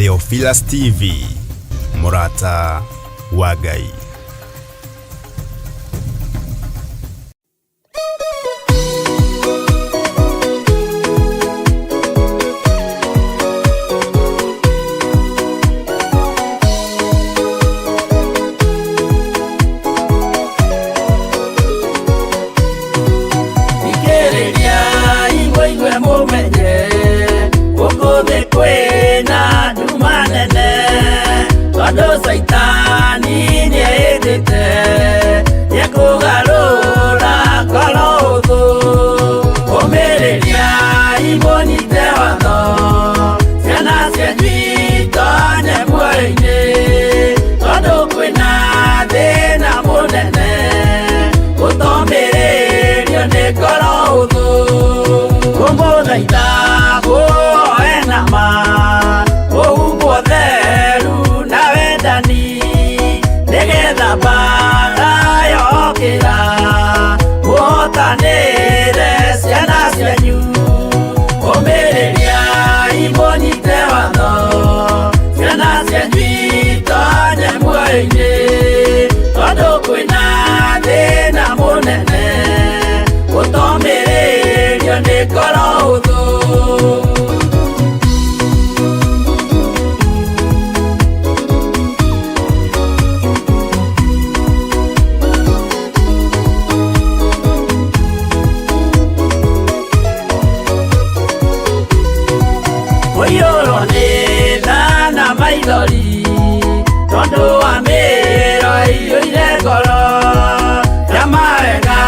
Theophilus TV, mũrata wa Ngai. Thikĩrĩriai mũigue mũmenye gũkũ thĩ kwĩna nduma nene tondũ caitani nĩeĩndĩte nĩekũgarũra ngoro ũthũ ũmĩrĩriai mũnyite watho ciana cianyu itonye muoyo-inĩ tondũ kwĩna thĩna mũnene gũtomĩrĩrio nĩ ngoro ũthũ kũmũthaitha muoe nama mũhumbwo theru na wendani nĩgetha mbara yokĩra mũhotanĩre ciana cianyu ũmĩrĩriai mũnyite watho ciana cianyu itonye muoyo-inĩ tondũ kwĩna thĩna mũnene gũtomĩrĩrio nĩ ngoro ũthũ. Mũiyũrwo nĩ tha na maithori tondũ wa mĩro ĩiyũire ngoro ya mawega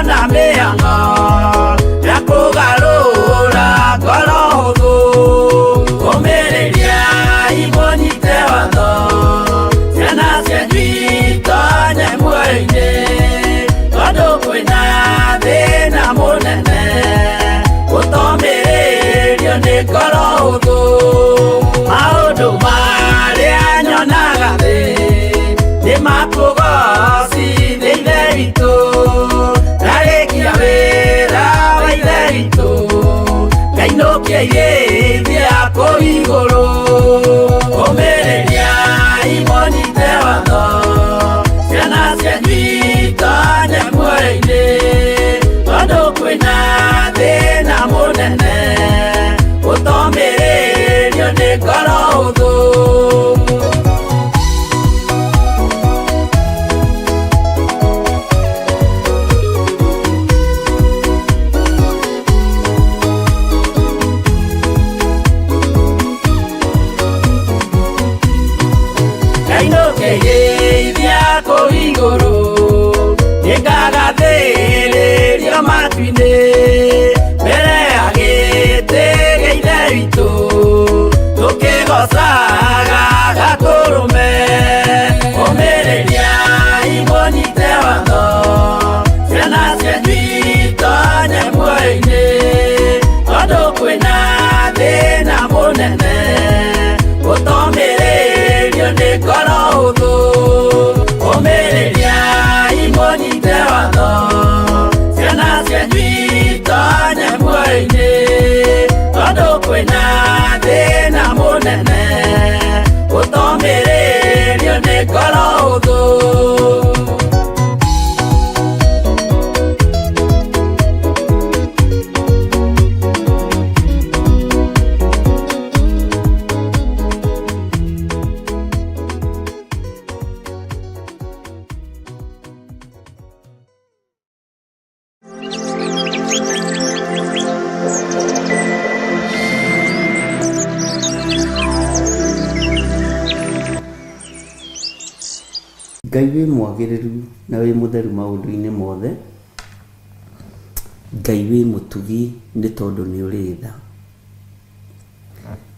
na mĩhang'o ya kũgarũra ngoro hũthũ ũmĩrĩriai mũnyite watho ciana cianyu itonye muoyo-inĩ tondũ kwĩna thĩna mũnene gũtomĩrĩrio nĩ ngoro hũthũ maũndũ marĩa nyonaga thĩ nĩ makũgocithia Ithe witũ ndarĩkia wĩra wa Ithe witũ ngainũkia irĩithia kũu igũrũ ũmĩrĩriai mũnyite watho ciana cianyu itonye muoyo-inĩ tondũ kwĩna thĩna mũnene gũtomĩrĩrio nĩ ngoro hũthũ. Ngainũkĩgeithia kũu igũrũ nĩngagathĩrĩrio matu-inĩ mbere ya gĩtĩ gĩa Ithe witũ tũkĩgocaga Gatũrũme ũmĩrĩriai mũnyite watho ciana cianyu itonye muoyo-inĩ tondũ kwĩna thĩna mũnene gũtomĩrĩrio nĩ ngoro hũthũ ũmĩrĩriai mũnyite watho ciana cianyu itonye muoyo-inĩ tondũ kwĩna thĩna mũnene gũtomĩrĩrio nĩ ngoro hũthũ. Ngai wĩ mwagĩrĩru na wĩ mũtheru maũndũ-inĩ mothe. Ngai wĩ mũtugi nĩ tondũ nĩ ũrĩ tha.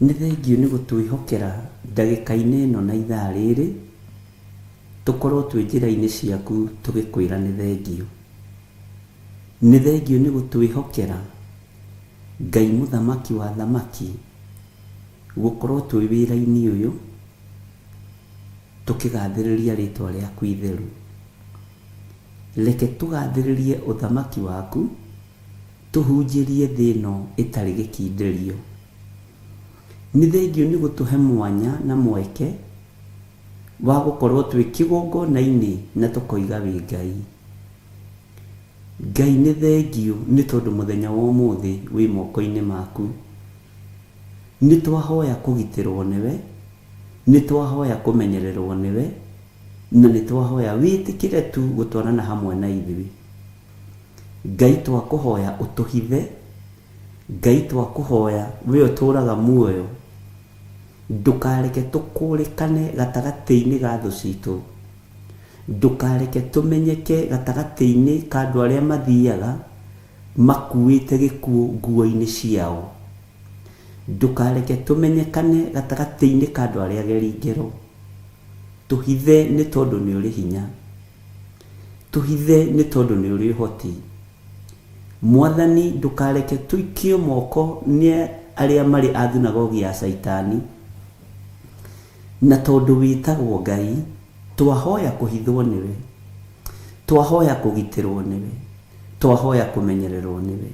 Nĩ thengiũ nĩ gũtwĩhokera ndagĩka-inĩ ĩno na ithaa rĩrĩ, tũkorwo twĩ njĩra-inĩ ciaku tũgĩkwĩra nĩ thengiũ. Nĩ thengiũ nĩ gũtwĩhokera Ngai mũthamaki wa athamaki, gũkorwo twĩ wĩra-inĩ ũyũ tũkĩgathĩrĩria rĩtwa rĩaku itheru. Reke tũgathĩrĩrie ũthamaki waku, tũhunjĩrie thĩ ĩno ĩtarĩ gĩkindĩrio. Nĩ thengiũ nĩ gũtũhe mwanya na mweke wa gũkorwo twĩ kĩgongona-inĩ na tũkoiga wĩ Ngai. Ngai nĩ thengiũ nĩ tondũ mũthenya wa ũmũthĩ wĩ moko-inĩ maku. Nĩ twahoya kũgitĩrwo nĩwe, nĩ twahoya kũmenyererwo nĩwe, na nĩ twahoya wĩtĩkĩre tu gũtwarana hamwe na ithuĩ. Ngai twakũhoya ũtũhithe, Ngai twakũhoya we ũtũraga muoyo, ndũkareke tũkũrĩkane gatagatĩ-inĩ ga thũ citũ. Ndũkareke tũmenyeke gatagatĩ-inĩ ka andũ arĩa mathiaga makuĩte gĩkuũ nguo-inĩ ciao. Ndũkareke tũmenyekane gatagatĩ-inĩ ka andũ arĩa ageri ngero. Tũhithe nĩ tondũ nĩ ũrĩ hinya. Tũhithe nĩ tondũ nĩ ũrĩ ũhoti. Mwathani ndũkareke tũikio moko nĩ arĩa marĩ a thunagogi ya Caitani. Na tondũ wĩtagwo Ngai, twahoya kũhithwo nĩwe, twahoya kũgitĩrwo nĩwe, twahoya kũmenyererwo nĩwe.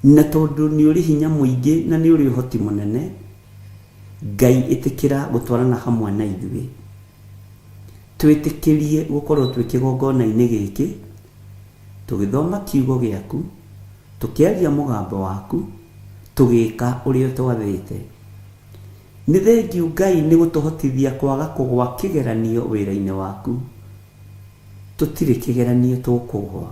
Na tondũ nĩ ũrĩ hinya mũingĩ na nĩ ũrĩ ũhoti mũnene, Ngai ĩtĩkĩra gũtwarana hamwe na ithuĩ. Twĩtĩkĩrie gũkorwo twĩ kĩgongona-inĩ gĩkĩ, tũgĩthoma kiugo gĩaku, tũkĩaria mũgambo waku, tũgĩka ũrĩa ũtwathĩte. Nĩ thengiũ Ngai nĩ gũtũhotithia kwaga kũgwa kĩgeranio wĩra-inĩ waku. Tũtirĩ kĩgeranio tũkũgwa.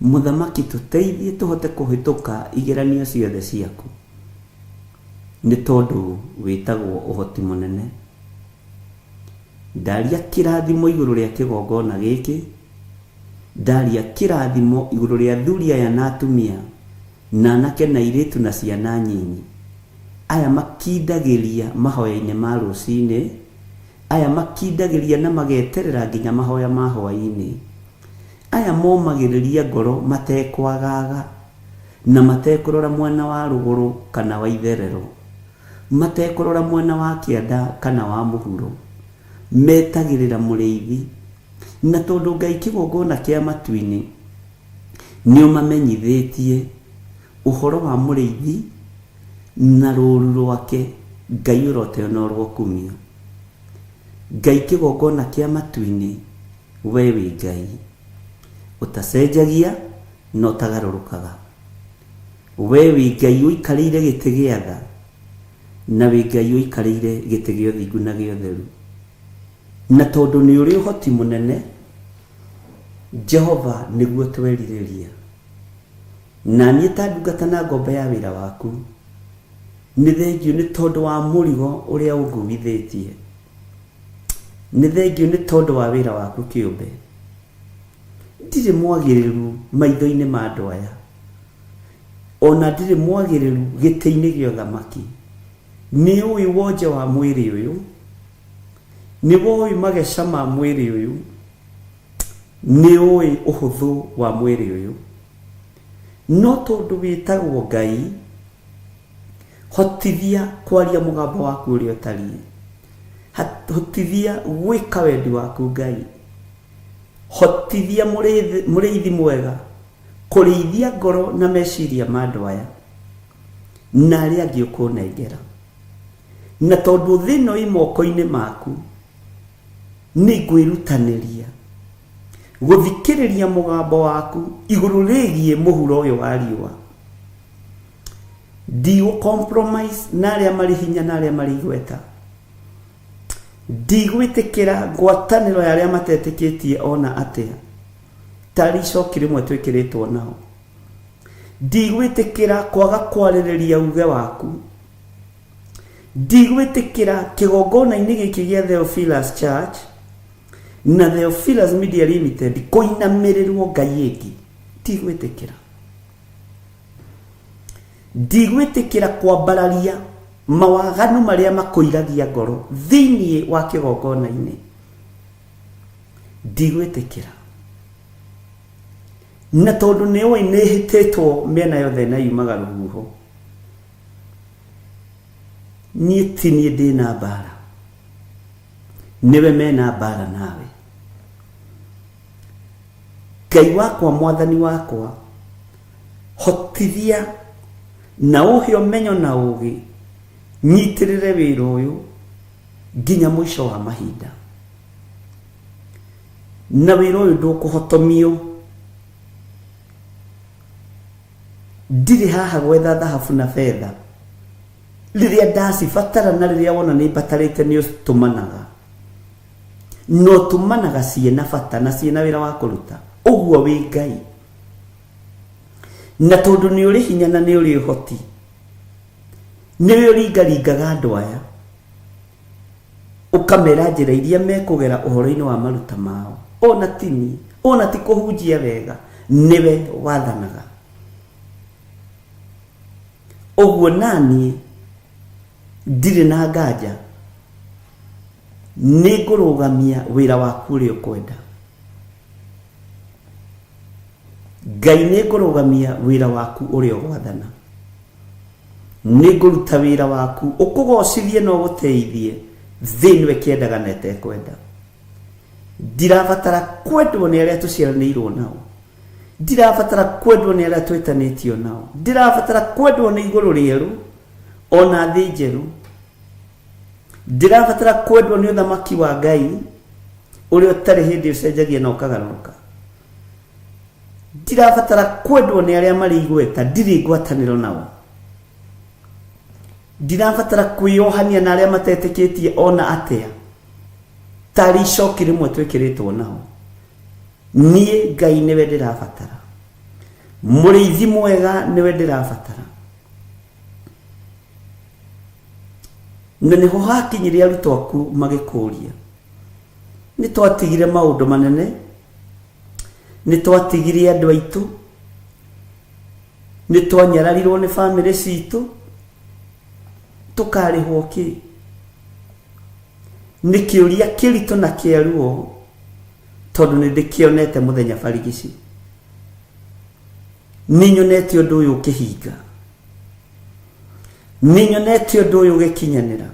Mũthamaki tũteithie tũhote kũhĩtũka igeranio ciothe ciaku. Nĩ tondũ wĩtagwo ũhoti mũnene. Ndaria kĩrathimo igũrũ rĩa kĩgongona gĩkĩ, ndaria kĩrathimo igũrũ rĩa athuri aya na atumia, na anake na airĩtu na ciana nyinyi, aya makindagĩria mahoya-inĩ ma rũcinĩ, aya makindagĩria na mageterera nginya mahoya ma hwaĩ-inĩ, aya momagĩrĩria ngoro matekwagaga na matekũrora mwena wa rũgũrũ kana wa itherero, matekũrora mwena wa kĩanda kana wa mũhuro, metagĩrĩra mũrĩithi. Na tondũ Ngai kĩgongona kĩa matu-inĩ nĩ ũmamenyithĩtie ũhoro wa mũrĩithi na rũru rwake, Ngai ũroteo na ũrokumio. Ngai kĩgongona kĩa matu-inĩ, we wĩ Ngai ũtacenjagia na ũtagarũrũkaga. We wĩ Ngai ũikarĩire gĩtĩ gĩa tha, na wĩ Ngai ũikarĩire gĩtĩ gĩa ũthingu na gĩa ũtheru. Na tondũ nĩ ũrĩ ũhoti mũnene, Jehova nĩguo twerirĩria. Na niĩ ta ndungata na ngombo ya wĩra waku, nĩ thengiũ nĩ tondũ wa mũrigo ũrĩa ũnguithĩtie. Nĩ thengiũ nĩ tondũ wa wĩra waku kĩũmbe. Ndirĩ mwagĩrĩru maitho-inĩ ma andũ aya, o na ndirĩ mwagĩrĩru gĩtĩ-inĩ gĩa ũthamaki. Nĩ ũĩ wonje wa mwĩrĩ ũyũ, nĩ woĩ mageca ma mwĩrĩ ũyũ, nĩ ũĩ ũhũthũ wa mwĩrĩ ũyũ. No tondũ wĩtagwo Ngai, hotithia kwaria mũgambo waku ũrĩa ũtariĩ. Hotithia gwĩka wendi waku Ngai. Hotithia mũrĩithi mwega kũrĩithia ngoro na meciria ma andũ aya na arĩa angĩ ũkũnengera. Na tondũ thĩ ĩno ĩ moko-inĩ maku, nĩ ngwĩrutanĩria gũthikĩrĩria mũgambo waku igũrũ rĩgiĩ mũhuro ũyũ wa riũa. Ndigũ compromise na arĩa marĩ hinya na arĩa marĩ igweta. Ndigwĩtĩkĩra ngwatanĩro ya arĩa matetĩkĩtie ona atĩa, tarĩ icoki rĩmwe twĩkĩrĩtwo nao. Ndigwĩtĩkĩra kwaga kwarĩrĩria uge waku. Ndigwĩtĩkĩra kĩgongona-inĩ gĩkĩ gĩa Theophilus Church na Theophilus Media Limited kũinamĩrĩrwo ngai ĩngĩ. Ndigwĩtĩkĩra. Ndigwĩtĩkĩra kwambararia mawaganu marĩa makũiragia ngoro thĩinĩ wa kĩgongona-inĩ. Ndigwĩtĩkĩra. Na tondũ nĩ ũĩ nĩ hĩtĩtwo mĩena yothe na yumaga rũhuho, niĩ ti niĩ ndĩna mbara, nĩwe mena mbara nawe. Ngai wakwa, mwathani wakwa, hotithia Na ũhe ũmenyo na ũgĩ nyitĩrĩre wĩra ũyũ nginya mũico wa mahinda. Na wĩra ũyũ ndũkũhotomio. Ndirĩ haha gwetha thahabu na betha. Rĩrĩa ndacibatara na rĩrĩa wona nĩ mbatarĩte nĩ ũtũmanaga. No ũtũmanaga ciĩna bata na ciĩna wĩra wa kũruta. Ũguo wĩ Ngai. Na tondũ nĩ ũrĩ hinya na nĩ ũrĩ ũhoti, nĩwe ũringaringaga andũ aya, ũkamera njĩra iria mekũgera ũhoro-inĩ wa maruta mao. Ona ti niĩ, ona ti kũhunjia wega, nĩwe wathanaga. Ũguo naniĩ ndirĩ na nganja, nĩ ngũrũgamia wĩra waku ũrĩa ũkwenda. Ngai nĩ ngũrũgamia wĩra waku ũrĩa ũgwathana. Nĩ ngũruta wĩra waku ũkũgocithie na ũgũteithie thĩ ĩno ĩkĩendaga na ĩtekwenda. Ndirabatara kwendwo nĩ arĩa tũciaranĩirwo nao. Ndirabatara kwendwo nĩ arĩa twĩtanĩtio nao. Ndirabatara kwendwo nĩ igũrũ rĩerũ ona thĩ njerũ. Ndirabatara kwendwo nĩ ũthamaki wa Ngai ũrĩa ũtarĩ hĩndĩ ũcenjagia na ũkagarũrũka. Ndirabatara kwendwo nĩ arĩa marĩ igweta, ndirĩ ngwatanĩro nao. Ndirabatara kwĩyohania na arĩa matetĩkĩtie ona atĩa, tarĩ icoki rĩmwe twĩkĩrĩtwo nao. Niĩ Ngai nĩwe ndĩrabatara, mũrĩithi mwega nĩwe ndĩrabatara. Na nĩho hakinyire arutwo aku magĩkũria, nĩ twatigire maũndũ manene, nĩ twatigire andũ aitũ, nĩ twanyararirwo nĩ bamĩrĩ citũ, tũkarĩhwo kĩ? Nĩ kĩũria kĩritũ na kĩa ruo, tondũ nĩ ndĩkĩonete mũthenya barigici. Nĩ nyonete ũndũ ũyũ ũkĩhinga. Nĩ nyonete ũndũ ũyũ ũgĩkinyanĩra.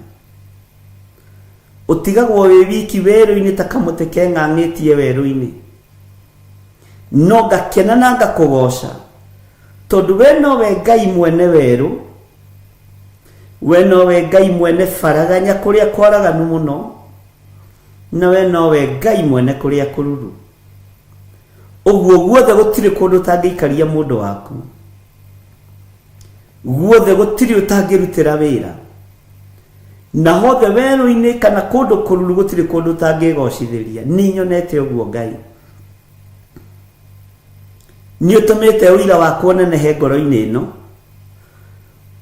Ũtigagwo wĩ wiki werũ-inĩ ta kamũtĩ keng'ang'ĩtie werũ-inĩ. No ngakena na ngakũgoca, tondũ we nowe Ngai mwene werũ, we nowe Ngai mwene baraganya kũrĩa kwaraganu mũno, na we nowe Ngai mwene kũrĩa kũruru. Ũguo guothe gũtirĩ kũndũ ũtangĩikaria mũndũ waku. Guothe gũtirĩ ũtangĩrutĩra wĩra. Na hothe werũ-inĩ kana kũndũ kũruru gũtirĩ kũndũ ũtangĩgocithĩria. Nĩ nyonete ũguo Ngai. Nĩ ũtũmĩte ũira wakwa ũnenehe ngoro-inĩ ĩno.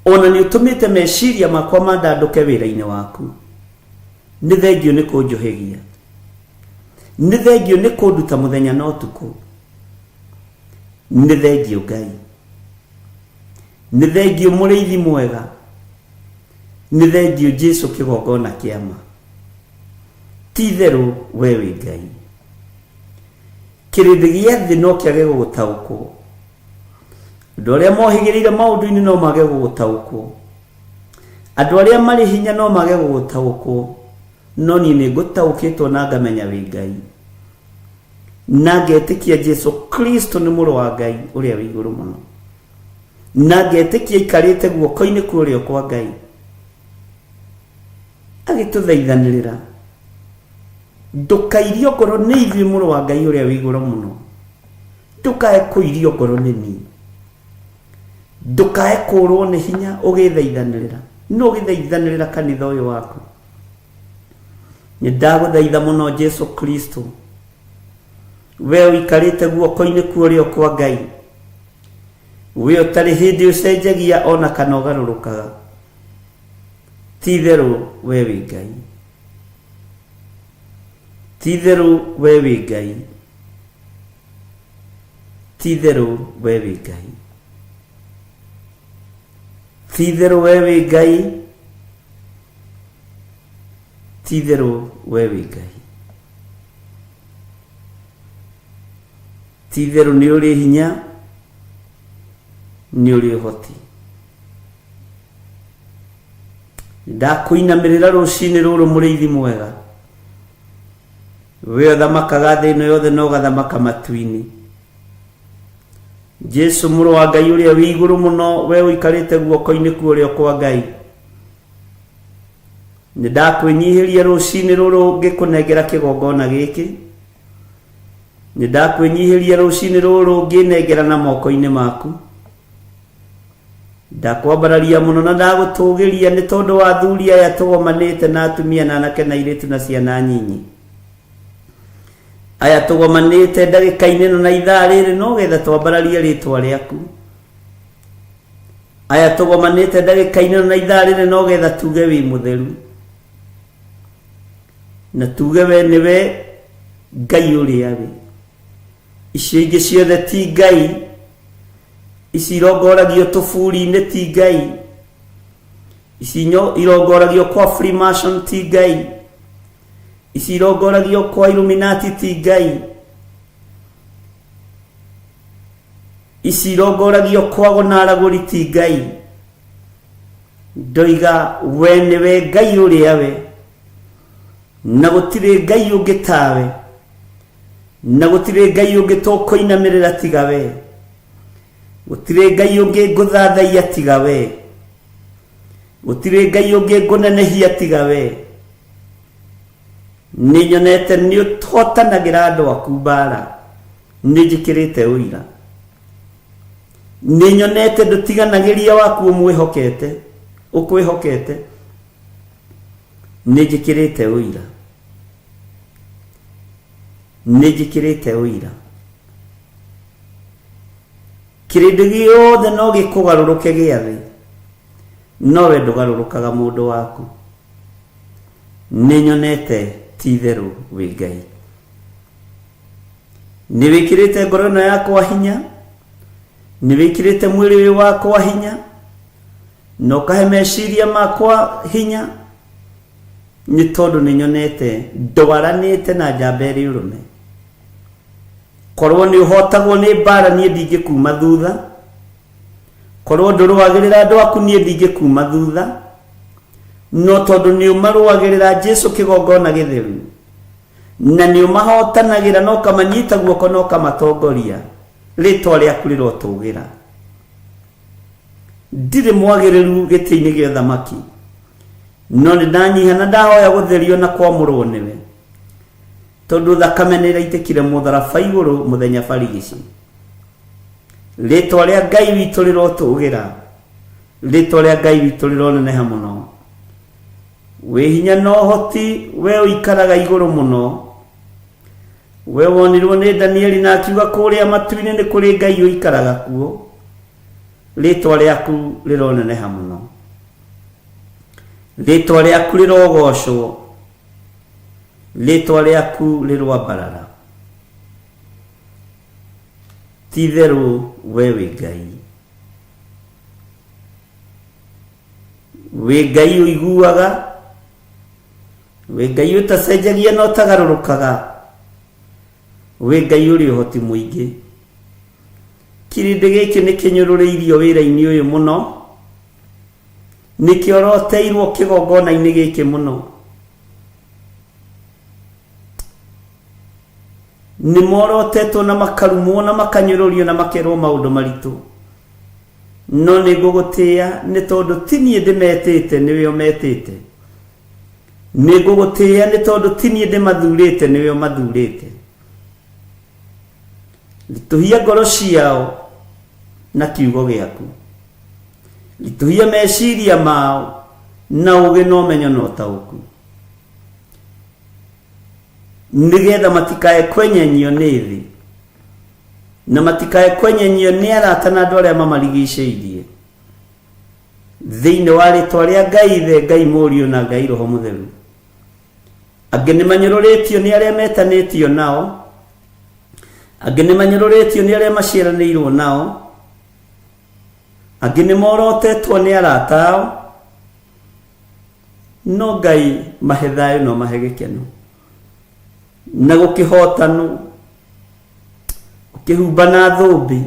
Ona nĩ ũtũmĩte meciria makwa mandandũke wĩra-inĩ waku. Nĩ thengiũ nĩ kũnjũhĩgia. Nĩ thengiũ nĩ kũnduta mũthenya na ũtukũ. Nĩ thengiũ Ngai. Nĩ thengiũ mũrĩithi mwega. Nĩ thengiũ Jesu kĩgongona kĩa ma. Ti itherũ we wĩ Ngai. Kĩrĩndĩ gĩa thĩ no kĩage gũgũtaũkwo. Andũ arĩa mohĩgĩrĩire maũndũ-inĩ no mage gũgũtaũkwo. Andũ arĩa marĩ hinya no mage gũgũtaũkwo. No niĩ nĩ ngũtaũkĩtwo na ngamenya wĩ Ngai. Na ngetĩkia Jesu Kristo nĩ mũrũ wa Ngai ũrĩa wĩ igũrũ mũno. Na ngetĩkia aikarĩte guoko-inĩ kwa ũrĩo kwa Ngai. Agĩtũthaithanĩrĩra. Ndũkairio ngoro nĩ ithuĩ mũrũ wa Ngai ũrĩa wĩ igũrũ mũno. Ndũkae kũirio ngoro nĩ niĩ. Ndũkae kũrwo nĩ hinya ũgĩthaithanĩrĩra. No ũgĩthaithanĩrĩra kanitha ũyũ waku. Nĩ ndagũthaitha mũno Jesu Kristo. We ũikarĩte guoko-inĩ kwa ũrĩo kwa Ngai. We ũtarĩ hĩndĩ ũcenjagia ona kana ũgarũrũkaga. Ti itherũ we wĩ Ngai. Ti itherũ we wĩ Ngai. Ti itherũ we wĩ Ngai. Ti itherũ we wĩ Ngai. Ti itherũ we wĩ Ngai. Ti itherũ nĩ ũrĩ hinya, nĩ ũrĩ ũhoti. Ndakũinamĩrĩra rũcinĩ rũrũ mũrĩithi mwega. We ũthamakaga thĩ ĩno yothe na ũgathamaka matu-inĩ. Jesu mũrũ wa Ngai ũrĩa wĩ igũrũ mũno, we ũikarĩte guoko-inĩ kwa ũrĩo kwa Ngai, nĩ ndakwĩnyihĩria rũcinĩ rũrũ ngĩkũnengera kĩgongona gĩkĩ. Nĩ ndakwĩnyihĩria rũcinĩ rũrũ ngĩnengera na moko-inĩ maku. Ndakwambararia mũno na ndagũtũgĩria nĩ tondũ wa athuri aya tũgomanĩte na atumia na anake na airĩtu na ciana nyinyi. Aya tũgomanĩte ndagĩka-inĩ ĩno na ithaa rĩrĩ no getha twambararie rĩtwa rĩaku. Aya tũgomanĩte ndagĩka-inĩ ĩno na ithaa rĩrĩ no getha tuge wĩ mũtheru, na tuge we nĩwe Ngai ũrĩa wĩ. Icio ingĩ ciothe ti Ngai, ici irongoragio tũburi-inĩ ti Ngai, ici irongoragio kwa Freemason ti Ngai, ici irongoragio kwa Illuminati ti Ngai, ici irongoragio kwa gonaragũri ti Ngai. Ndoiga we nĩwe Ngai ũrĩa we, na gũtirĩ Ngai ũngĩ tawe, na gũtirĩ Ngai ũngĩ tũkũinamĩrĩra tiga we, gũtirĩ Ngai ũngĩ ngũthathaiya tiga we, gũtirĩ Ngai ũngĩ ngũnenehia tiga we. Nĩ nyonete nĩ ũhotanagĩra andũ aku mbara, nĩ njĩkĩrĩte ũira. Nĩ nyonete ndũtiganagĩria waku ũmwĩhokete, ũkwĩhokete, nĩ njĩkĩrĩte ũira. Nĩ njĩkĩrĩte ũira. Kĩrĩndĩ gĩothe no gĩkũgarũrũke gĩa thĩ, no we ndũgarũrũkaga mũndũ waku. Nĩ nyonete ti itherũ wĩ Ngai. Nĩ wĩkĩrĩte ngoro ĩno yakwa hinya, nĩ wĩkĩrĩte mwĩrĩ ũyũ wakwa hinya, na ũkahe meciria makwa hinya, nĩ tondũ nĩ nyonete ndwaranĩte na njamba ĩrĩ ũrũme. Korwo nĩ ũhotagwo nĩ mbara niĩ ndingĩkuma thutha, korwo ndũrũagĩrĩra andũ aku niĩ ndingĩkuma thutha, no tondũ nĩ ũmarũagĩrĩra Jesu kĩgongona gĩtheru, na nĩ ũmahotanagĩra na ũkamanyita guoko na ũkamatongoria, rĩtwa rĩaku rĩrotũgĩra. Ndirĩ mwagĩrĩru gĩtĩ-inĩ gĩa ũthamaki, no nĩ ndanyiha na ndahoya gũtherio na kwamũrwo nĩwe, tondũ thakame nĩ ĩraitĩkire mũtharaba igũrũ mũthenya barigici. Rĩtwa rĩa Ngai witũ rĩrotũgĩra, rĩtwa rĩa Ngai witũ rĩroneneha mũno. Wĩ hinya na ũhoti, we ũikaraga igũrũ mũno. We wonirwo nĩ Danieli na akiuga kũrĩa matu-inĩ nĩ kũrĩ Ngai ũikaraga kuo. Rĩtwa rĩaku rĩroneneha mũno, rĩtwa rĩaku rĩrogocwo, rĩtwa rĩaku rĩroambarara. Ti itherũ we wĩ Ngai, wĩ Ngai ũiguaga, wĩ Ngai ũtacenjagia na ũtagarũrũkaga, wĩ Ngai ũrĩ ũhoti mũingĩ. Kĩrĩndĩ gĩkĩ nĩ kĩnyũrũrĩirio wĩra-inĩ ũyũ mũno, nĩ kĩoroteirwo kĩgongona-inĩ gĩkĩ mũno. Nĩ morotetwo na makarumwo na makanyũrũrio na makerwo maũndũ maritũ, no nĩ ngũgũtĩĩa nĩ tondũ ti niĩ ndĩmetĩte, nĩwe ũmetĩte. Nĩ ngũgũtĩĩa nĩ tondũ ti niĩ ndĩmathurĩte, nĩwe ũmathurĩte. Ritũhia ngoro ciao na kiugo gĩaku, ritũhia meciria mao na ũũgĩ na ũmenyo na ũtaũku, nĩgetha matikae kwenyenyio nĩ thĩ, na matikae kwenyenyio nĩ arata na andũ arĩa mamarigicĩirie. Thĩinĩ wa rĩtwa rĩa Ngai Ithe, Ngai Mũriũ na Ngai Roho Mũtheru. Angĩ nĩ manyũrũrĩtio nĩ arĩa metanĩtio nao, angĩ nĩ manyũrũrĩtio nĩ arĩa maciaranĩirwo nao, angĩ nĩ morotetwo nĩ arata ao, no Ngai mahe thayũ no mahe gĩkeno na gũkĩhotanwo, ũkĩhumba na thũmbĩ.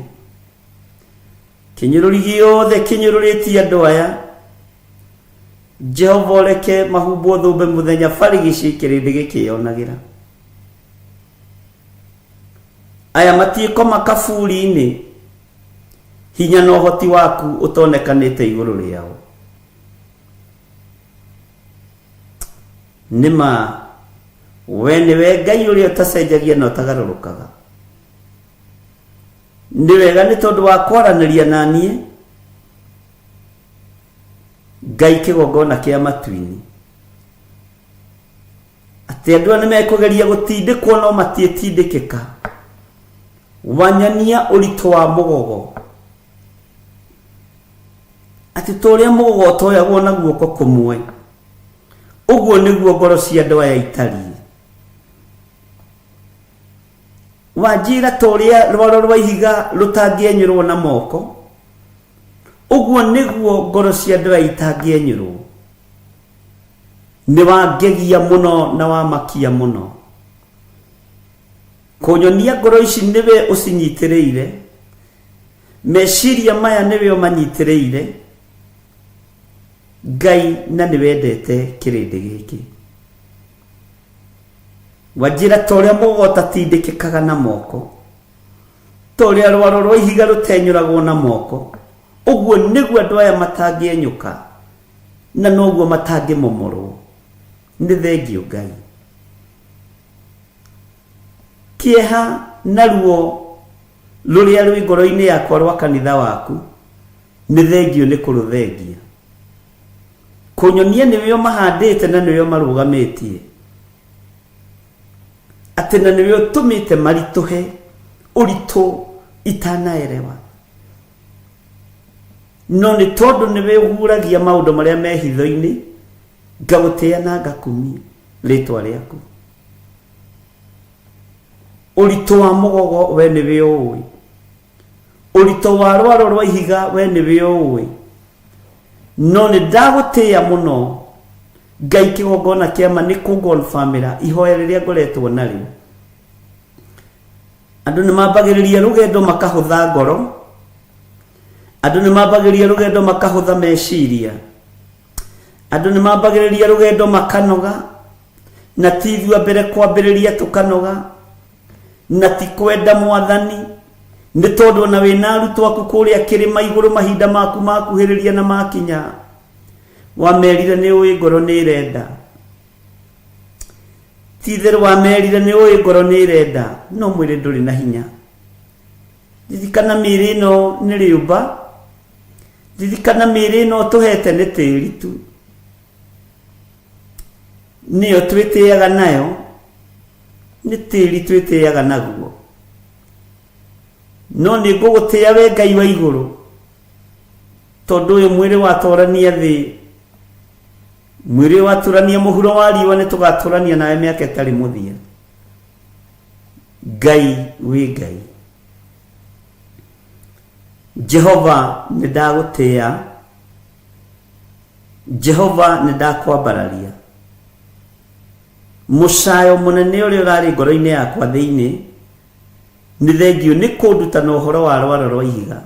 Kĩnyũrũri gĩothe kĩnyũrũrĩtie andũ aya, Jehova ũreke mahumbwo thũmbĩ mũthenya barigici kĩrĩndĩ gĩkĩyonagĩra. Aya matiĩkoma kaburi-inĩ, Hinya na ũhoti waku ũtonekanĩte igũrũ rĩao. Nĩ ma we nĩwe Ngai ũrĩa ũtacenjagia na ũtagarũrũkaga. Nĩ wega nĩ tondũ wa kwaranĩria na niĩ Ngai kĩgongona kĩa matu-inĩ. Atĩ andũ aya nĩ mekũgeria gũtindĩkwo no matiĩtindĩkĩka. Wanyonia ũritũ wa mũgogo. Atĩ ta ũrĩa mũgogo ũtoyagwo na guoko kũmwe, ũguo nĩguo ngoro cia andũ aya itariĩ. Wanjĩra ta ũrĩa rwaro rwa ihiga rũtangĩenyũrwo na moko, ũguo nĩguo ngoro cia andũ aya itangĩenyũrwo. Nĩ wangegia mũno na wamakia mũno. Kũnyonia ngoro ici nĩwe ũcinyitĩrĩire, meciria maya nĩwe ũmanyitĩrĩire, Ngai na nĩ wendete kĩrĩndĩ gĩkĩ. Wanjĩra ta ũrĩa mũgogo ũtatindĩkĩkaga na moko, ta ũrĩa rwaro rwa ihiga rũtenyũragwo na moko, ũguo nĩguo andũ aya matangĩenyũka na noguo matangĩmomorwo. Nĩ thengiũ Ngai. Kĩeha na ruo rũrĩa rwĩ ngoro-inĩ yakwa rwa kanitha waku, nĩ thengiũ nĩ kũrũthengia. Kũnyonia nĩwe ũmahandĩte na nĩwe ũmarũgamĩtie, atĩ na nĩwe ũtũmĩte maritũhe ũritũ itanaerewa. No nĩ tondũ nĩwe ũguũragia maũndũ marĩa me hitho-inĩ, ngagũtĩĩa na ngakumia rĩtwa rĩaku. Ũritũ wa mũgogo we nĩwe ũũĩ, ũritũ wa rwaro rwa ihiga we nĩwe ũũĩ. No nĩ ndagũtĩĩa mũno Ngai kĩgongona kĩa ma nĩ kũngonbamĩra ihoya rĩrĩa ngoretwo narĩo. Andũ nĩ mambagĩrĩria rũgendo makahũtha ngoro, andũ nĩ mambagĩrĩria rũgendo makahũtha meciria, andũ nĩ mambagĩrĩria rũgendo makanoga, na ti ithuĩ a mbere kwambĩrĩria tũkanoga, na ti kwenda Mwathani, nĩ tondũ ona wĩna arutwo aku kũrĩa kĩrĩma igũrũ mahinda maku makuhĩrĩria na makinya, wamerire nĩ ũĩ ngoro nĩ ĩrenda. Ti itherũ wamerire nĩ ũĩ ngoro nĩ ĩrenda, no mwĩrĩ ndũrĩ na hinya. Ririkana mĩĩrĩ ĩno nĩ rĩũmba, ririkana mĩĩrĩ ĩno ũtũhete nĩ tĩri tu. Nĩyo twĩtĩaga nayo, nĩ tĩri twĩtĩaga naguo. No nĩ ngũgũtĩa we Ngai wa igũrũ, tondũ ũyũ mwĩrĩ watũrania thĩ, mwĩrĩ watũrania mũhuro wa riũa, nĩ tũgatũrania nawe mĩaka ĩtarĩ mũthia. Ngai wĩ Ngai. Jehova nĩ ndagũtĩa, Jehova nĩ ndakwambararia. Mũcayo mũnene ũrĩa ũrarĩ ngoro-inĩ yakwa thĩinĩ, nĩ thengiũ nĩ kũndutana ũhoro wa rwaro rwa ihiga,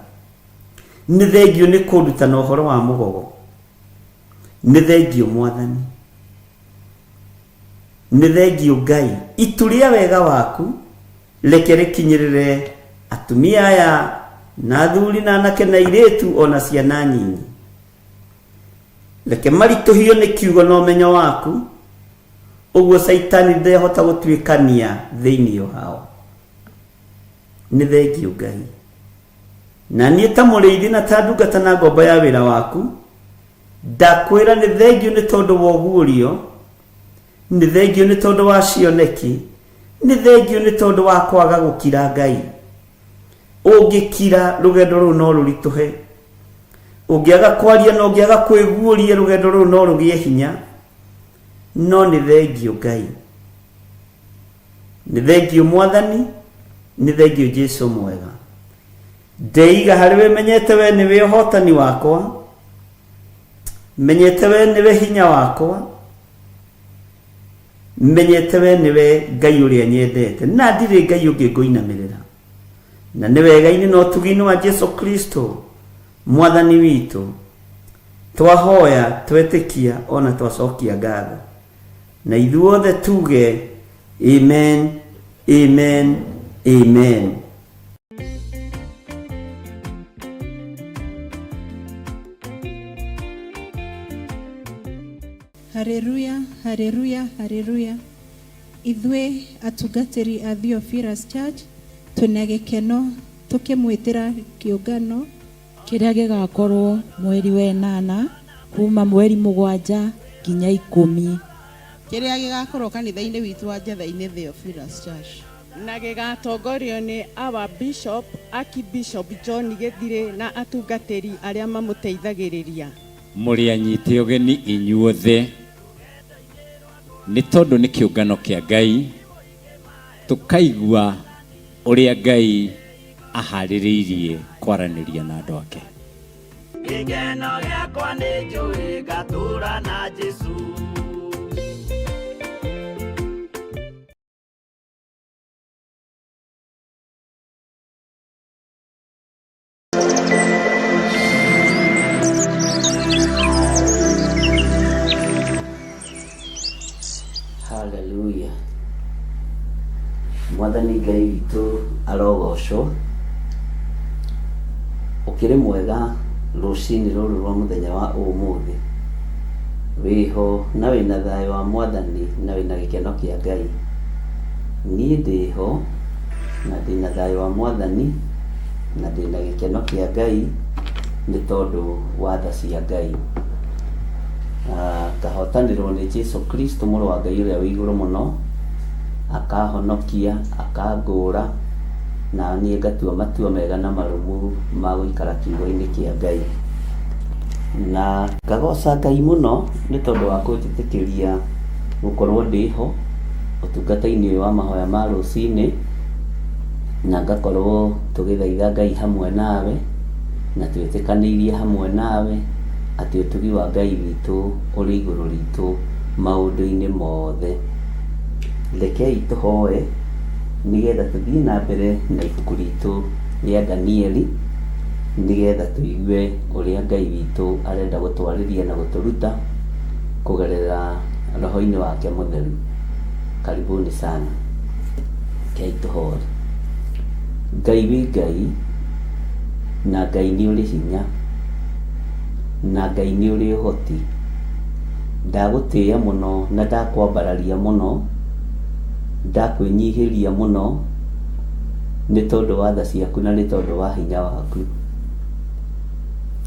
nĩ thengiũ nĩ kũndutana ũhoro wa mũgogo, nĩ thengiũ Mwathani, nĩ thengiũ Ngai. Itu rĩa wega waku reke rĩkinyĩrĩre atumia aya na athuri na anake na airĩtu o na ciana nyinyi. Reke maritũhio nĩ kiugo na ũmenyo waku, ũguo Caitani ndehota gũtuĩkania thĩinĩ wao. Nĩ thengiũ Ngai. Na niĩ ta mũrĩithi na ta ndungata na ngombo ya wĩra waku, ndakwĩra nĩ thengiũ nĩ tondũ wa ũguũrio, nĩ thengiũ nĩ tondũ wa cioneki, nĩ thengiũ nĩ tondũ wa kwaga gũkira Ngai. Ũngĩkira rũgendo rũu no rũritũhe, ũngĩaga kwaria na ũngĩaga kwĩguũria rũgendo rũu no rũgĩe hinya. No nĩ thengiũ Ngai, nĩ thengiũ Mwathani, nĩ thengiũ Jesu mwega. Ndeiga harĩ we, menyete we nĩwe ũhotani wakwa, menyete we nĩwe hinya wakwa, menyete we nĩwe Ngai ũrĩa nyendete, na ndirĩ Ngai ũngĩ ngũinamĩrĩra. Na nĩ wega-inĩ na ũtugi-inĩ wa Jesu Kristo Mwathani witũ, twahoya, twetĩkia, ona twacokia ngatho. Na ithuothe tuge amen, amen, amen. Haleluya, haleluya, haleluya. Ithuĩ atungatĩri a Theophilus Church twĩna gĩkeno tũkĩmwĩtĩra kĩũngano kĩrĩa gĩgakorwo mweri wa ĩnana kuma mweri 7 nginya 10. Kĩrĩa gĩgakorwo kanitha-inĩ witũ wa Njetha-inĩ Theophilus Church. Na gĩgatongorio nĩ our Bishop, Archbishop John Gĩthirĩ na atungatĩri arĩa mamũteithagĩrĩria. Mũrĩ anyite ũgeni inyuothe nĩ tondũ nĩ kĩũngano kĩa Ngai, tũkaigua ũrĩa Ngai aharĩrĩirie kwaranĩria na andũ ake. Gĩkeno gĩakwa nĩ njũĩ ngatũra na Jesũ. Haleluya. Mwathani Ngai witũ arogocwo. Ũkĩrĩ mwega rũcinĩ rũrũ rwa mũthenya wa ũmũthĩ. Wĩho na wĩna thayũ wa Mwathani na wĩna gĩkeno kĩa Ngai. Niĩ ndĩho na ndĩna thayũ wa Mwathani na ndĩna gĩkeno kĩa Ngai nĩ tondũ wa tha cia Ngai. Ngahotanĩrwo nĩ Jesu Kristo mũrũ wa Ngai ũrĩa wĩ igũrũ mũno, akahonokia, akangũra, na niĩ ngatua matua mega na marũmu ma gũikara kiugo-inĩ kĩa Ngai. Na ngagoca Ngai mũno nĩ tondũ wa kũnjĩtĩkĩria gũkorwo ndĩho ũtungata-inĩ ũyũ wa mahoya ma rũcinĩ, na ngakorwo tũgĩthaitha Ngai hamwe nawe, na twĩtĩkanĩirie hamwe nawe atĩ ũtugi wa Ngai witũ ũrĩ igũrũ ritũ maũndũ-inĩ mothe. Rekei tũhoe nĩgetha tũthiĩ na mbere na ibuku ritũ rĩa Danieli, nĩgetha tũigue ũrĩa Ngai witũ arenda gũtwarĩria na gũtũruta kũgerera roho-inĩ wake mũtheru. Karibuni sana. Rekei tũhoe. Ngai wĩ Ngai, na Ngai nĩ ũrĩ hinya, na Ngai nĩ ũrĩ ũhoti. Ndagũtĩĩa mũno na ndakwambararia mũno, ndakwĩnyihĩria mũno nĩ tondũ wa tha ciaku na nĩ tondũ wa hinya waku.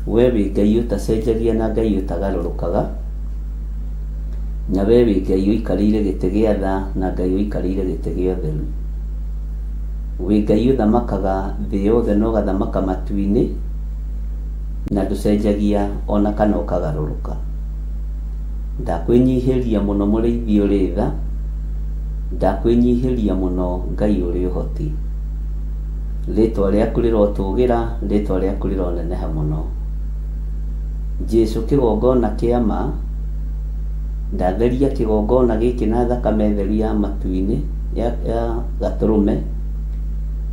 We wĩ Ngai ũtacenjagia na Ngai ũtagarũrũkaga, na we wĩ Ngai ũikarĩire gĩtĩ gĩa tha na Ngai ũikarĩire gĩtĩ gĩa ũtheru. Wĩ Ngai ũthamakaga thĩ yothe na ũgathamaka matu-inĩ, na ndũcenjagia ona kana ũkagarũrũka. Ndakwĩnyihĩria mũno mũrĩithi ũrĩ tha, ndakwĩnyihĩria mũno Ngai ũrĩ ũhoti. Rĩtwa rĩaku rĩrotũgĩra, rĩtwa rĩaku rĩroneneha mũno. Jesu kĩgongona kĩa ma, ndatheria kĩgongona gĩkĩ na thakame theru ya matu-inĩ ya gatũrũme.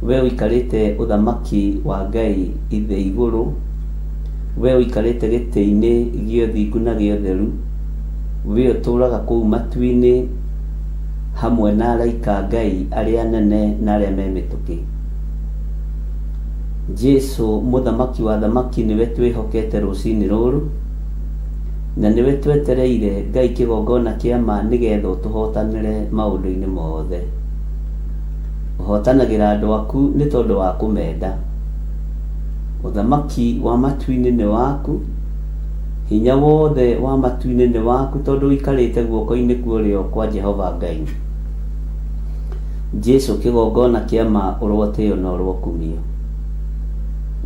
We ũikarĩte ũthamaki wa Ngai ithe igũrũ, we ũikarĩte gĩtĩ-inĩ gĩa ũthingu na gĩa ũtheru, we ũtũraga kũu matu-inĩ hamwe na araika Ngai arĩa anene na arĩa me mĩtũkĩ. Jesu mũthamaki wa thamaki nĩwe twĩhokete rũcinĩ rũrũ, na nĩwe twetereire Ngai kĩgongona kĩa ma nĩgetha ũtũhotanĩre maũndũ-inĩ mothe. Ũhotanagĩra andũ aku nĩ tondũ wa kũmenda. Ũthamaki wa matu-inĩ nĩ waku, hinya wothe wa matu-inĩ nĩ waku tondũ ũikarĩte guoko-inĩ kwa ũrĩo kwa Jehova Ngai. Jesu kĩgongona kĩa ma ũrotĩo na ũrokumio.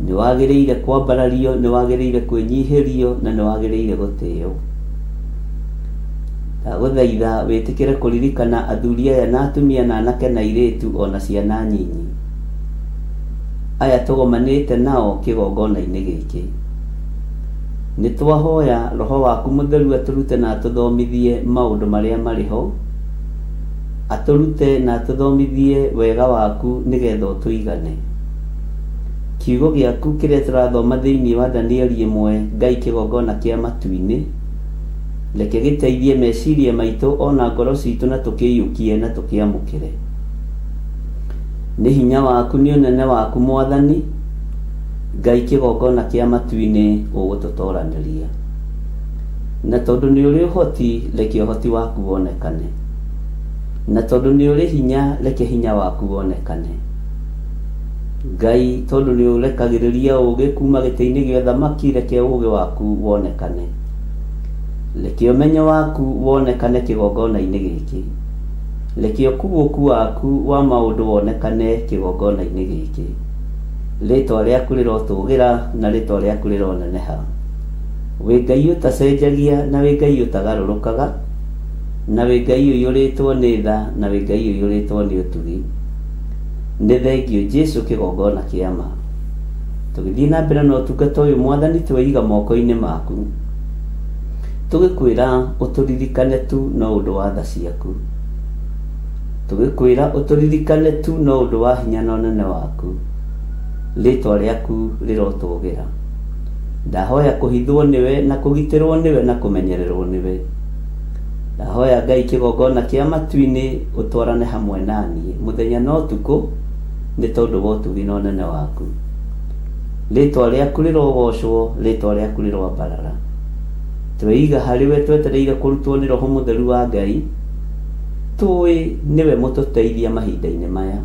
Nĩ wagĩrĩire kwambarario, nĩ wagĩrĩire kwĩnyihĩrio na nĩ wagĩrĩire gũtĩo. Ndagũthaitha wĩtĩkĩre kũririkana athuri aya na atumia na anake na airĩtu ona ciana nyinyi, aya tũgomanĩte nao kĩgongona-inĩ gĩkĩ. Nĩ twahoya roho waku mũtheru atũrute na atũthomithie maũndũ marĩa marĩ ho, atũrute na atũthomithie wega waku nĩgetha ũtũigane. Kiugo gĩaku kĩrĩa tũrathoma thĩinĩ wa Danieli 1, Ngai kĩgongona kĩa matu-inĩ, reke gĩteithie meciria maitũ ona ngoro citũ na tũkĩiyũkie na tũkĩamũkĩre. Nĩ hinya waku nĩ ũnene waku Mwathani, Ngai kĩgongona kĩa matu-inĩ ũgũtũtoranĩria. Na tondũ nĩ ũrĩ ũhoti, reke ũhoti waku wonekane. Na tondũ nĩ ũrĩ hinya, reke hinya waku wonekane. Ngai, tondũ nĩ ũrekagĩrĩria ũũgĩ kuma gĩtĩ-inĩ gĩa ũthamaki, reke ũũgĩ waku wonekane. Reke ũmenyo waku wonekane kĩgongona-inĩ gĩkĩ. Reke ũkuũku waku wa maũndũ wonekane kĩgongona-inĩ gĩkĩ. Rĩtwa rĩaku rĩrotũgĩra na rĩtwa rĩaku rĩroneneha. Wĩ Ngai ũtacenjagia na wĩ Ngai ũtagarũrũkaga, na wĩ Ngai ũiyũrĩtwo nĩ tha na wĩ Ngai ũiyũrĩtwo nĩ ũtugi. Nĩ thengiũ Jesu kĩgongona kĩa ma. Tũgĩthiĩ na mbere na ũtungata ũyũ Mwathani tweiga moko-inĩ maku. Tũgĩkwĩra ũtũririkane tu no ũndũ wa tha ciaku. Tũgĩkwĩra ũtũririkane tu no ũndũ wa hinya na ũnene waku. Rĩtwa rĩaku rĩrotũgĩra. Ndahoya kũhithwo nĩwe na kũgitĩrwo nĩwe na kũmenyererwo nĩwe. Ndahoya Ngai kĩgongona kĩa matu-inĩ ũtwarane hamwe naniĩ mũthenya na ũtukũ nĩ tondũ wa ũtugi na ũnene waku. Rĩtwa rĩaku rĩrogocwo, rĩtwa rĩaku rĩroambarara. Tweiga harĩ we twetereire kũrutwo nĩ Roho Mũtheru wa Ngai, tũĩ nĩwe mũtũteithia mahinda-inĩ maya.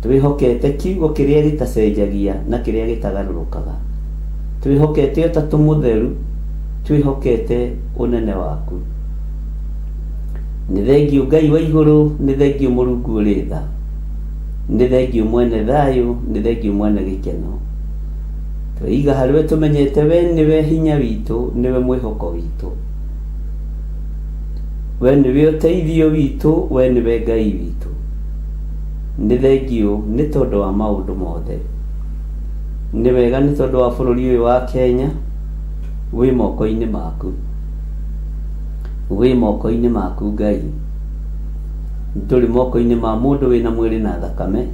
Twĩhokete kiugo kĩrĩa gĩtacenjagia na kĩrĩa gĩtagarũrũkaga. Twĩhokete Ũtatũ Mũtheru, twĩhokete ũnene waku. Nĩ thengiũ Ngai wa igũrũ, nĩ thengiũ Mũrungu ũrĩ tha, nĩ thengiũ mwene thayũ, nĩ thengiũ mwene gĩkeno. Tweiga harĩ we tũmenyete we nĩwe hinya witũ, nĩwe mwĩhoko witũ. We nĩwe ũteithio witũ, we nĩwe Ngai witũ. Nĩ thengiũ nĩ tondũ wa maũndũ mothe. Nĩ wega nĩ tondũ wa bũrũri ũyũ wa Kenya, wĩ moko-inĩ maku. Wĩ moko-inĩ maku Ngai. Ndũrĩ moko-inĩ ma mũndũ wĩna mwĩrĩ na thakame,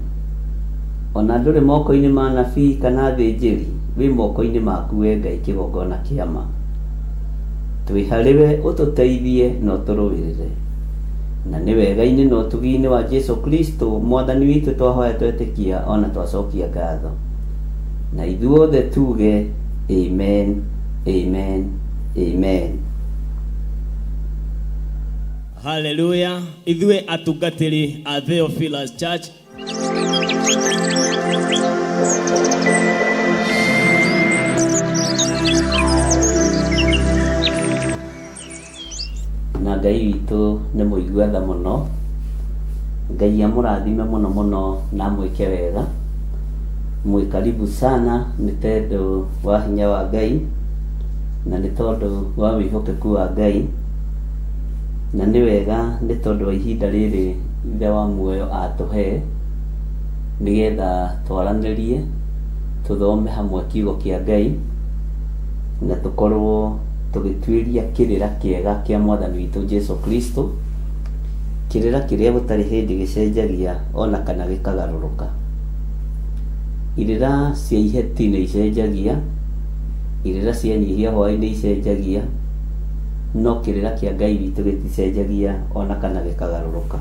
ona ndũrĩ moko-inĩ ma anabii kana athĩnjĩri, wĩ moko-inĩ maku we Ngai kĩgongona kĩa ma. Twĩ harĩ we ũtũteithie na ũtũrũĩrĩre. Na nĩ wega-inĩ na ũtugi-inĩ wa Jesu Kristo Mwathani witũ twahoya twetĩkia ona twacokia ngatho. Na ithuothe tuge amen, amen, amen. Haleluya. Ithuĩ atungatĩri a Theophilus Church Na Ngai witũ nĩ mũigua tha mũno. Ngai amũrathime mũno mũno na amwĩke wega. Mwĩ karibu sana nĩ tondũ wa hinya wa Ngai na nĩ tondũ wa wĩhokeku wa Ngai. Na nĩ wega nĩ tondũ wa ihinda rĩrĩ Ithe wa muoyo atũhe nĩgetha twaranĩrie, tũthome hamwe kiugo kĩa Ngai na tũkorwo tũgĩtuĩria kĩrĩra kĩega kĩa Mwathani witũ Jesu Kristo, kĩrĩra kĩrĩa gũtarĩ hĩndĩ gĩcenjagia ona kana gĩkagarũrũka. Irĩra cia iheti nĩ icenjagia, irĩra cia nyihia hwaĩ nĩ icenjagia, no kĩrĩra kĩa Ngai witũ gĩticenjagia ona kana gĩkagarũrũka.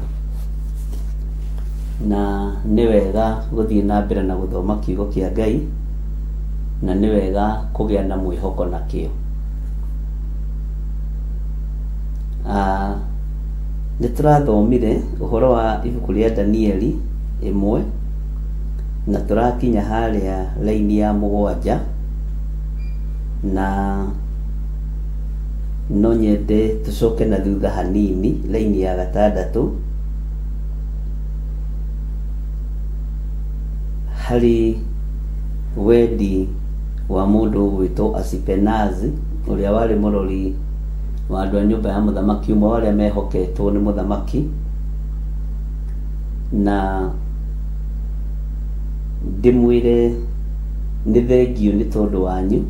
Na nĩ wega gũthiĩ na mbere na gũthoma kiugo kĩa Ngai, na nĩ wega kũgĩa na mwĩhoko nakĩo. Nĩ tũrathomire ũhoro wa ibuku rĩa Danieli ĩmwe, na tũrakinya harĩa raini ya mũgwanja, na no nyende tũcoke na thutha hanini raini ya gatandatũ, harĩ wendi wa mũndũ ũgwĩtwo Asipenazi, ũrĩa warĩ mũrori wa andũ a nyũmba ya mũthamaki, ũmwe wa arĩa mehoketwo nĩ mũthamaki, na ndĩmwĩre nĩ thengiũ nĩ tondũ wanyu,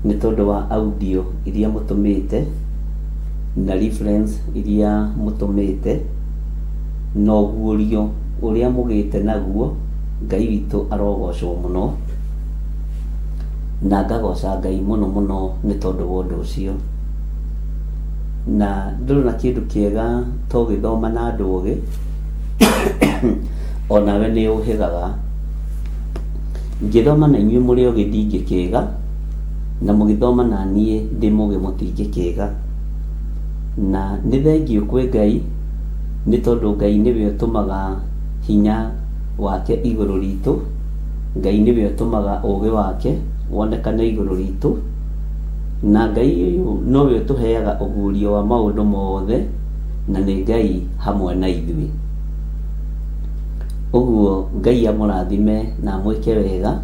nĩ tondũ wa audio iria mũtũmĩte na reference iria mũtũmĩte, na ũguũrio ũrĩa mũgĩte naguo. Ngai witũ arogocwo mũno, na ngagoca Ngai mũno mũno nĩ tondũ wa ũndũ ũcio. Na ndũrĩ na kĩndũ kĩega to gĩthoma na andũ ogĩ, onawe nĩ ũhĩgaga. Ngĩthoma na inyuĩ mũrĩ ogĩ ndingĩkĩga, Na mũgĩthoma na niĩ ndĩ mũgĩ mũtingĩkĩga. Na nĩ thengiũ kwĩ Ngai nĩ tondũ Ngai nĩwe ũtũmaga hinya wake igũrũ ritũ, Ngai nĩwe ũtũmaga ũgĩ wake wonekane igũrũ ritũ, na Ngai ũyũ nowe ũtũheaga ũguũrio wa maũndũ mothe, na nĩ Ngai hamwe na ithuĩ. Ũguo Ngai amũrathime na amwĩke wega,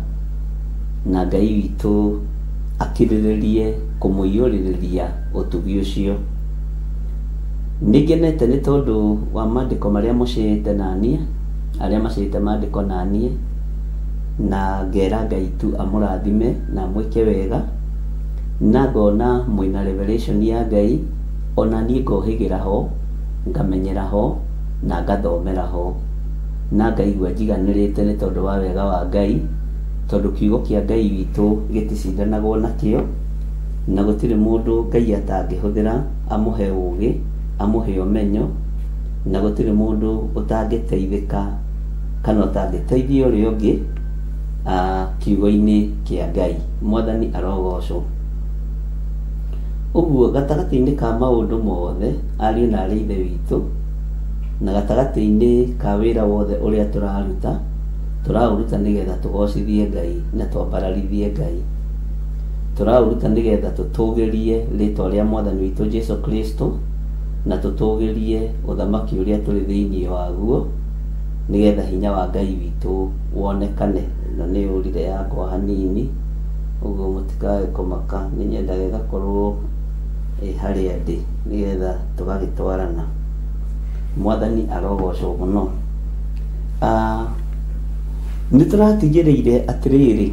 na Ngai witũ akirĩrĩrie kũmũiyũrĩrĩria ũtugi ũcio. Nĩngenete nĩ tondũ wa mandĩko marĩa mũcĩĩte naniĩ, arĩa macĩĩte mandĩko naniĩ, na ngera Ngai tu amũrathime na amwĩke wega, na ngona mwĩna revelation ya Ngai, ona niĩ ngohĩgĩra ho, ngamenyera ho, na ngathomera ho, na ngaigua njiganĩrĩte nĩ tondũ wa wega wa Ngai, tondũ kiugo kĩa Ngai witũ gĩticindanagwo nakĩo, na gũtirĩ mũndũ Ngai atangĩhũthĩra amũhe ũgĩ, amũhe ũmenyo, na gũtirĩ mũndũ ũtangĩteithĩka kana ũtangĩteithia ũrĩa ũngĩ kiugo-inĩ kĩa Ngai. Mwathani arogocwo. Ũguo gatagatĩ-inĩ ka maũndũ mothe, ariũ na arĩ Ithe witũ, na gatagatĩ-inĩ ka wĩra wothe ũrĩa tũraruta, tũraũruta nĩgetha tũgocithie Ngai na twambararithie Ngai. Tũraũruta nĩgetha tũtũgĩrie rĩtwa rĩa Mwathani witũ Jesu Kristo, na tũtũgĩrie ũthamaki ũrĩa tũrĩ thĩinĩ waguo, nĩgetha hinya wa Ngai witũ wonekane. Ĩno nĩ yũrire yakwa hanini, ũguo mũtikae kũmaka, nĩ nyendaga ĩgakorwo ĩ harĩa ndĩ, nĩgetha tũgagĩtwarana. Mwathani arogocwo mũno. Nĩ tũratigĩrĩire atĩrĩrĩ,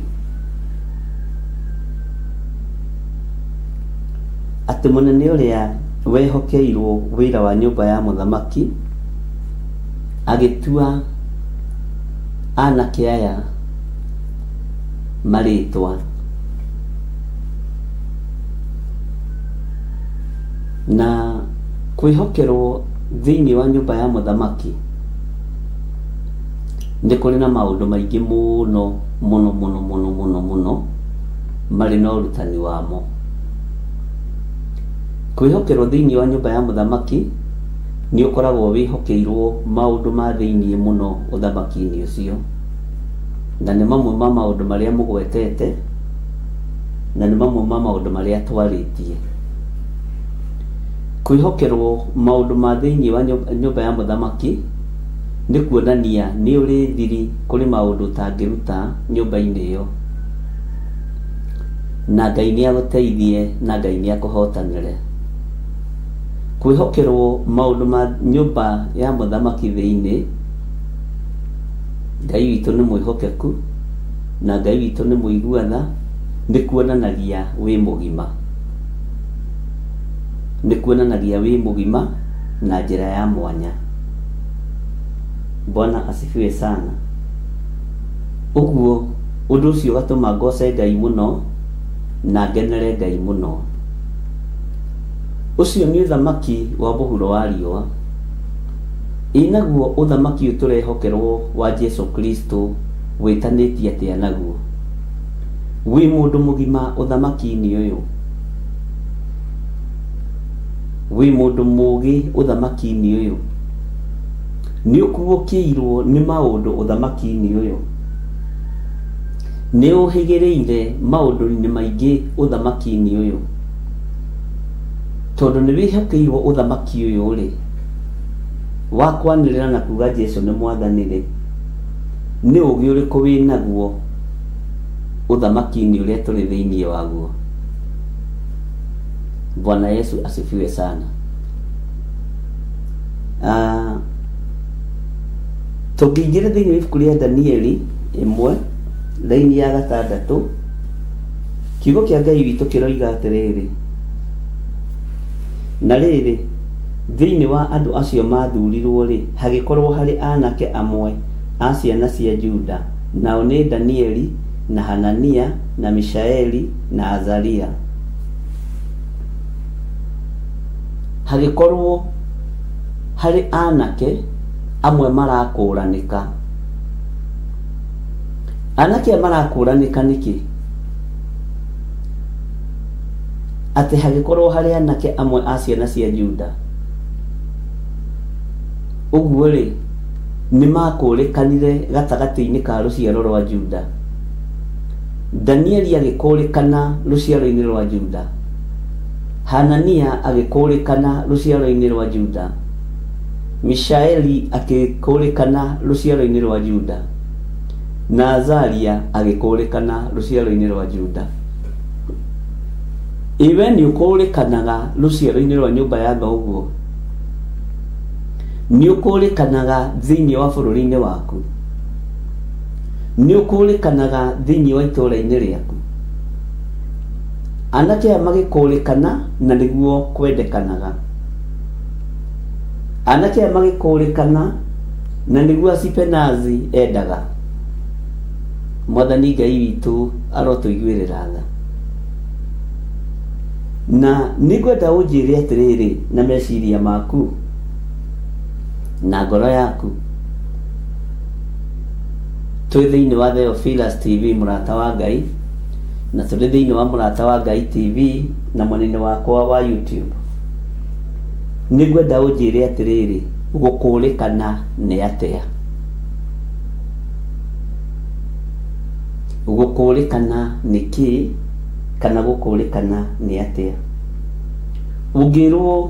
atĩ mũnene ũrĩa wehokeirwo wĩra wa nyũmba ya mũthamaki agĩtua anake aya marĩtwa. Na kwĩhokerwo thĩinĩ wa nyũmba ya mũthamaki nĩ kũrĩ na maũndũ maingĩ mũno mũno mũno mũno mũno mũno marĩ na ũrutani wamo. Kwĩhokerwo thĩinĩ wa nyũmba ya mũthamaki nĩ ũkoragwo wĩhokeirwo maũndũ ma thĩinĩ mũno ũthamaki-inĩ ũcio, na nĩ mamwe ma maũndũ marĩa mũgwetete, na nĩ mamwe ma maũndũ marĩa twarĩtie. Kwĩhokerwo maũndũ ma thĩinĩ wa nyũmba ya mũthamaki nĩ kuonania nĩ ũrĩ thiri kũrĩ maũndũ ũtangĩruta nyũmba-inĩ ĩyo, na Ngai nĩ agũteithie na Ngai nĩ akũhotanĩre. Kwĩhokerwo maũndũ ma nyũmba ya mũthamaki thĩinĩ, Ngai witũ nĩ mwĩhokeku na Ngai witũ nĩ mũigua tha, nĩ kuonanagia wĩ mũgima. Nĩ kuonanagia wĩ mũgima na njĩra ya mwanya. Bwana asifiwe sana. Ũguo ũndũ ũcio ũgatũma ngoce Ngai mũno na ngenere Ngai mũno. Ũcio nĩ ũthamaki wa mũhuro wa riũa. Ĩ naguo ũthamaki ũyũ tũrehokerwo wa Jesu Kristo wĩtanĩtie atĩa naguo? Wĩ mũndũ mũgima ũthamaki-inĩ ũyũ? Wĩ mũndũ mũgĩ ũthamaki-inĩ ũyũ? Nĩ ũkuũkĩirwo nĩ maũndũ ũthamaki-inĩ ũyũ? Nĩ ũhĩgĩrĩire maũndũ-inĩ maingĩ ũthamaki-inĩ ũyũ? Tondũ nĩ wĩhokeirwo ũthamaki ũyũ rĩ, wa kwanĩrĩra na kuga Jesu nĩ Mwathani rĩ, nĩ ũgĩ ũrĩkũ wĩ naguo ũthamaki-inĩ ũrĩa tũrĩ thĩinĩ waguo? Bwana Yesu asifiwe sana. Tũngĩingĩra thĩinĩ wa ibuku rĩa Danieli ĩmwe raini ya gatandatũ, kiugo kĩa Ngai witũ kĩroiga atĩrĩrĩ, na rĩrĩ, thĩinĩ wa andũ acio maathuurirwo-rĩ, hagĩkorwo harĩ aanake amwe a ciana cia Juda, nao nĩ Danieli, na Hanania, na Mishaeli, na Azaria. Hagĩkorwo harĩ anake amwe marakũranĩka. Anake aya marakũranĩka nĩkĩ? Atĩ hagĩkorwo harĩ anake amwe a ciana cia Juda. Ũguo-rĩ, nĩmakũũrĩkanire gatagatĩ-inĩ ka rũciaro rwa Juda. Danieli agĩkũũrĩkana rũciaro-inĩ rwa Juda. Hanania agĩkũũrĩkana rũciaro-inĩ rwa Juda. Mishaeli akĩkũũrĩkana rũciaro-inĩ rwa Juda. Na Azaria agĩkũũrĩkana rũciaro-inĩ rwa Juda. Ĩ we nĩ ũkũũrĩkanaga rũciaro-inĩ rwa nyũmba ya thoguo? Nĩ ũkũũrĩkanaga thĩinĩ wa bũrũri-inĩ waku? Nĩ ũkũũrĩkanaga thĩinĩ wa itũũra-inĩ rĩaku? Anake aya magĩkũũrĩkana na nĩguo kwendekanaga. Anake aya magĩkũũrĩkana na nĩguo Asipenazi endaga. Mwathani Ngai witũ arotũiguĩrĩra tha. Na nĩngwenda ũnjĩre atĩrĩrĩ na meciria maku na ngoro yaku. Twĩ thĩinĩ wa Theophilus TV mũrata wa Ngai, na tũrĩ thĩinĩ wa mũrata wa Ngai TV na mwena-inĩ wakwa wa YouTube. Nĩngwenda ũnjĩre atĩrĩrĩ, gũkũrĩkana nĩ atĩa? Gũkũrĩkana nĩ kĩĩ kana gũkũrĩkana nĩ atĩa? Ũngĩrwo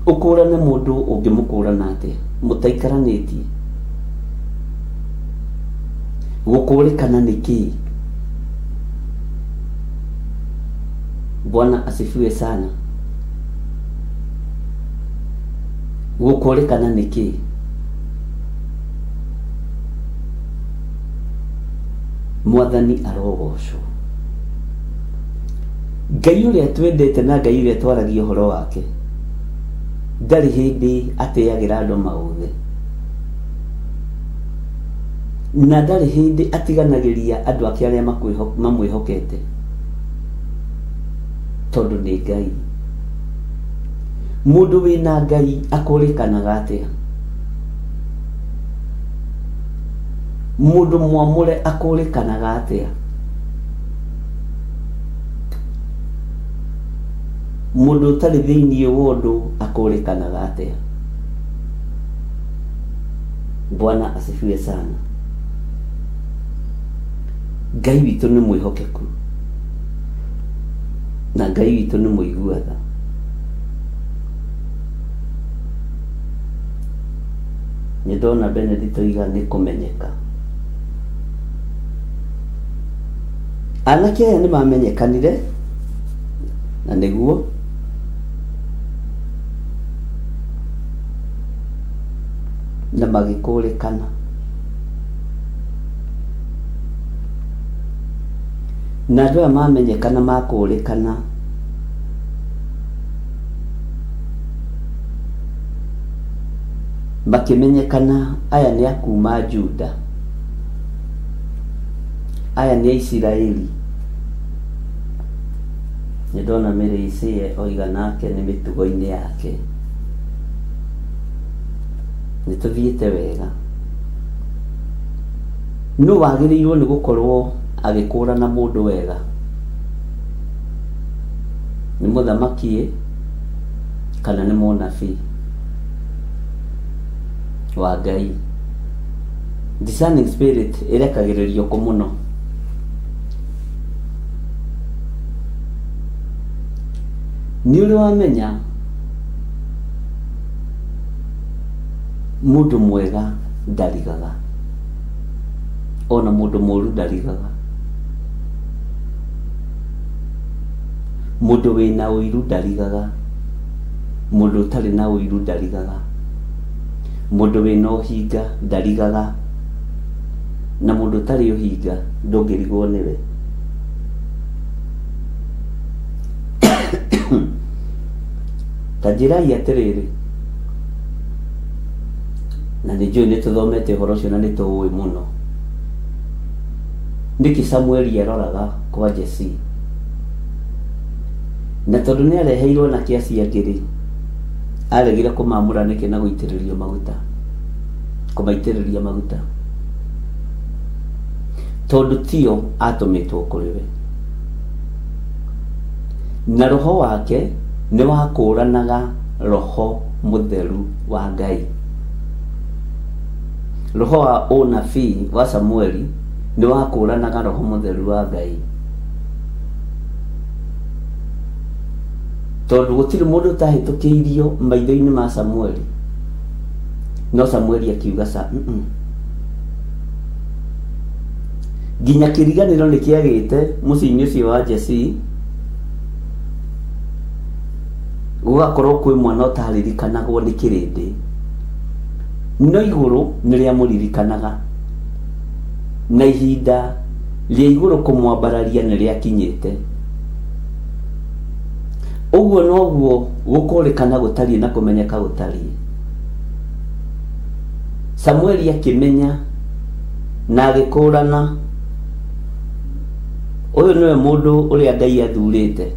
ũkũrane mũndũ ũngĩmũkũrana atĩa mũtaikaranĩtie? Gũkũrĩkana nĩ kĩĩ? Bwana asifiwe sana. Gũkũrĩkana nĩ kĩĩ? Mwathani arogocwo. Ngai ũrĩa twendete na Ngai ũrĩa twaragia ũhoro wake ndarĩ hĩndĩ ateagĩra andũ maũthĩ na ndarĩ hĩndĩ atiganagĩria andũ ake arĩa mamwĩhokete tondũ nĩ Ngai. Mũndũ wĩna Ngai akũrĩkanaga atĩa? Mũndũ mwamũre akũrĩkanaga atĩa? Mũndũ ũtarĩ thĩinĩ wa ũndũ akũrĩkanaga atĩa? Bwana asifiwe sana. Ngai witũ nĩ mwĩhokeku na Ngai witũ nĩ mũigua tha. Nĩ ndona Benedict oiga nĩ kũmenyeka. Anake aya nĩ mamenyekanire na nĩguo na magĩkũrĩkana. Na andũ aya mamenyekana makũrĩkana Makĩmenyekana aya nĩ a kuuma Juda, aya nĩ Aisiraeli. Nĩ ndona Mary Isaiah oiga nake nĩ mĩtugo-inĩ yake. Nĩ tũthiĩte wega. Nũ wagĩrĩirwo nĩ gũkorwo agĩkũrana mũndũ wega? Nĩ mũthamaki-ĩ kana nĩ mũnabii? Wa Ngai. Discerning spirit ĩrekagĩrĩrio kũ mũno? Nĩ ũrĩ wamenya mũndũ mwega ndarigaga ona mũndũ mũru ndarigaga. Mũndũ wĩna ũiru ndarigaga. Mũndũ ũtarĩ na ũiru ndarigaga. Mũndũ wĩna ũhinga ndarigaga. Na mũndũ ũtarĩ ũhinga ndũngĩrigwo nĩwe. Ta njĩrai atĩrĩrĩ, na nĩ njũĩ nĩ tũthomete ũhoro ũcio na nĩ tũũĩ mũno, nĩkĩ Samueli aroraga kwa Jesii? Na tondũ nĩ areheirwo anake acio angĩ-rĩ, aregire kũmaamũra nĩkĩ na gũitĩrĩrio maguta? Kũmaitĩrĩria maguta. Tondũ tio atũmĩtwo kũrĩ we. Na roho wake nĩ wakũũranaga roho mũtheru wa Ngai. Roho wa ũnabii wa Samueli nĩ wakũũranaga roho mũtheru wa Ngai. Tondũ gũtirĩ mũndũ ũtahĩtũkĩirio maitho-inĩ ma Samueli. No Samueli akiuga ca mm -mm. Nginya kĩriganĩro nĩ kĩagĩte mũciĩ-inĩ ũcio wa Jesii, gũgakorwo kwĩ mwana ũtaririkanagwo nĩ kĩrĩndĩ, no igũrũ nĩ rĩamũririkanaga, na ihinda rĩa igũrũ kũmwambararia nĩ rĩakinyĩte. Ũguo noguo gũkũrĩkana gũtariĩ na kũmenyeka gũtariĩ. Samueli akĩmenya na agĩkũrana, ũyũ nĩwe mũndũ ũrĩa Ngai athurĩte.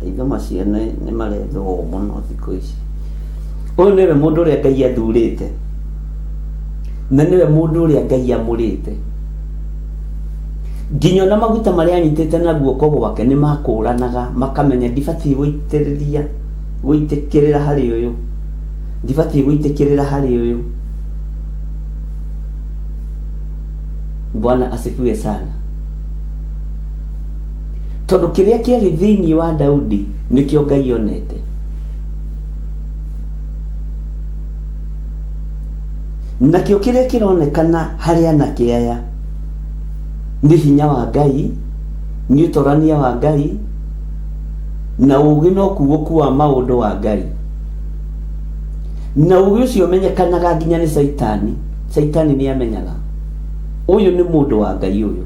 Maitho macio nĩ marethwo mũno thikũ ici. Ũyũ nĩwe mũndũ ũrĩa Ngai athurĩte, na nĩwe mũndũ ũrĩa Ngai amũrĩte. Nginya ona maguta marĩa anyitĩte na guoko gwake nĩ makũranaga, makamenya ndibatiĩ gũitĩrĩria, gũitĩkĩrĩra harĩ ũyũ, ndibatiĩ gũitĩkĩrĩra harĩ ũyũ. Bwana asifiwe sana. Tondũ kĩrĩa kĩarĩ thĩinĩ wa Daudi nĩkĩo Ngai onete. Nakĩo kĩrĩa kĩronekana harĩ anake aya nĩ hinya wa Ngai, nĩ ũtorania wa Ngai, na ũũgĩ na ũkuũku wa maũndũ wa Ngai. Na ũũgĩ ũcio ũmenyekanaga nginya nĩ Caitani. Caitani nĩ amenyaga ũyũ nĩ mũndũ wa Ngai ũyũ.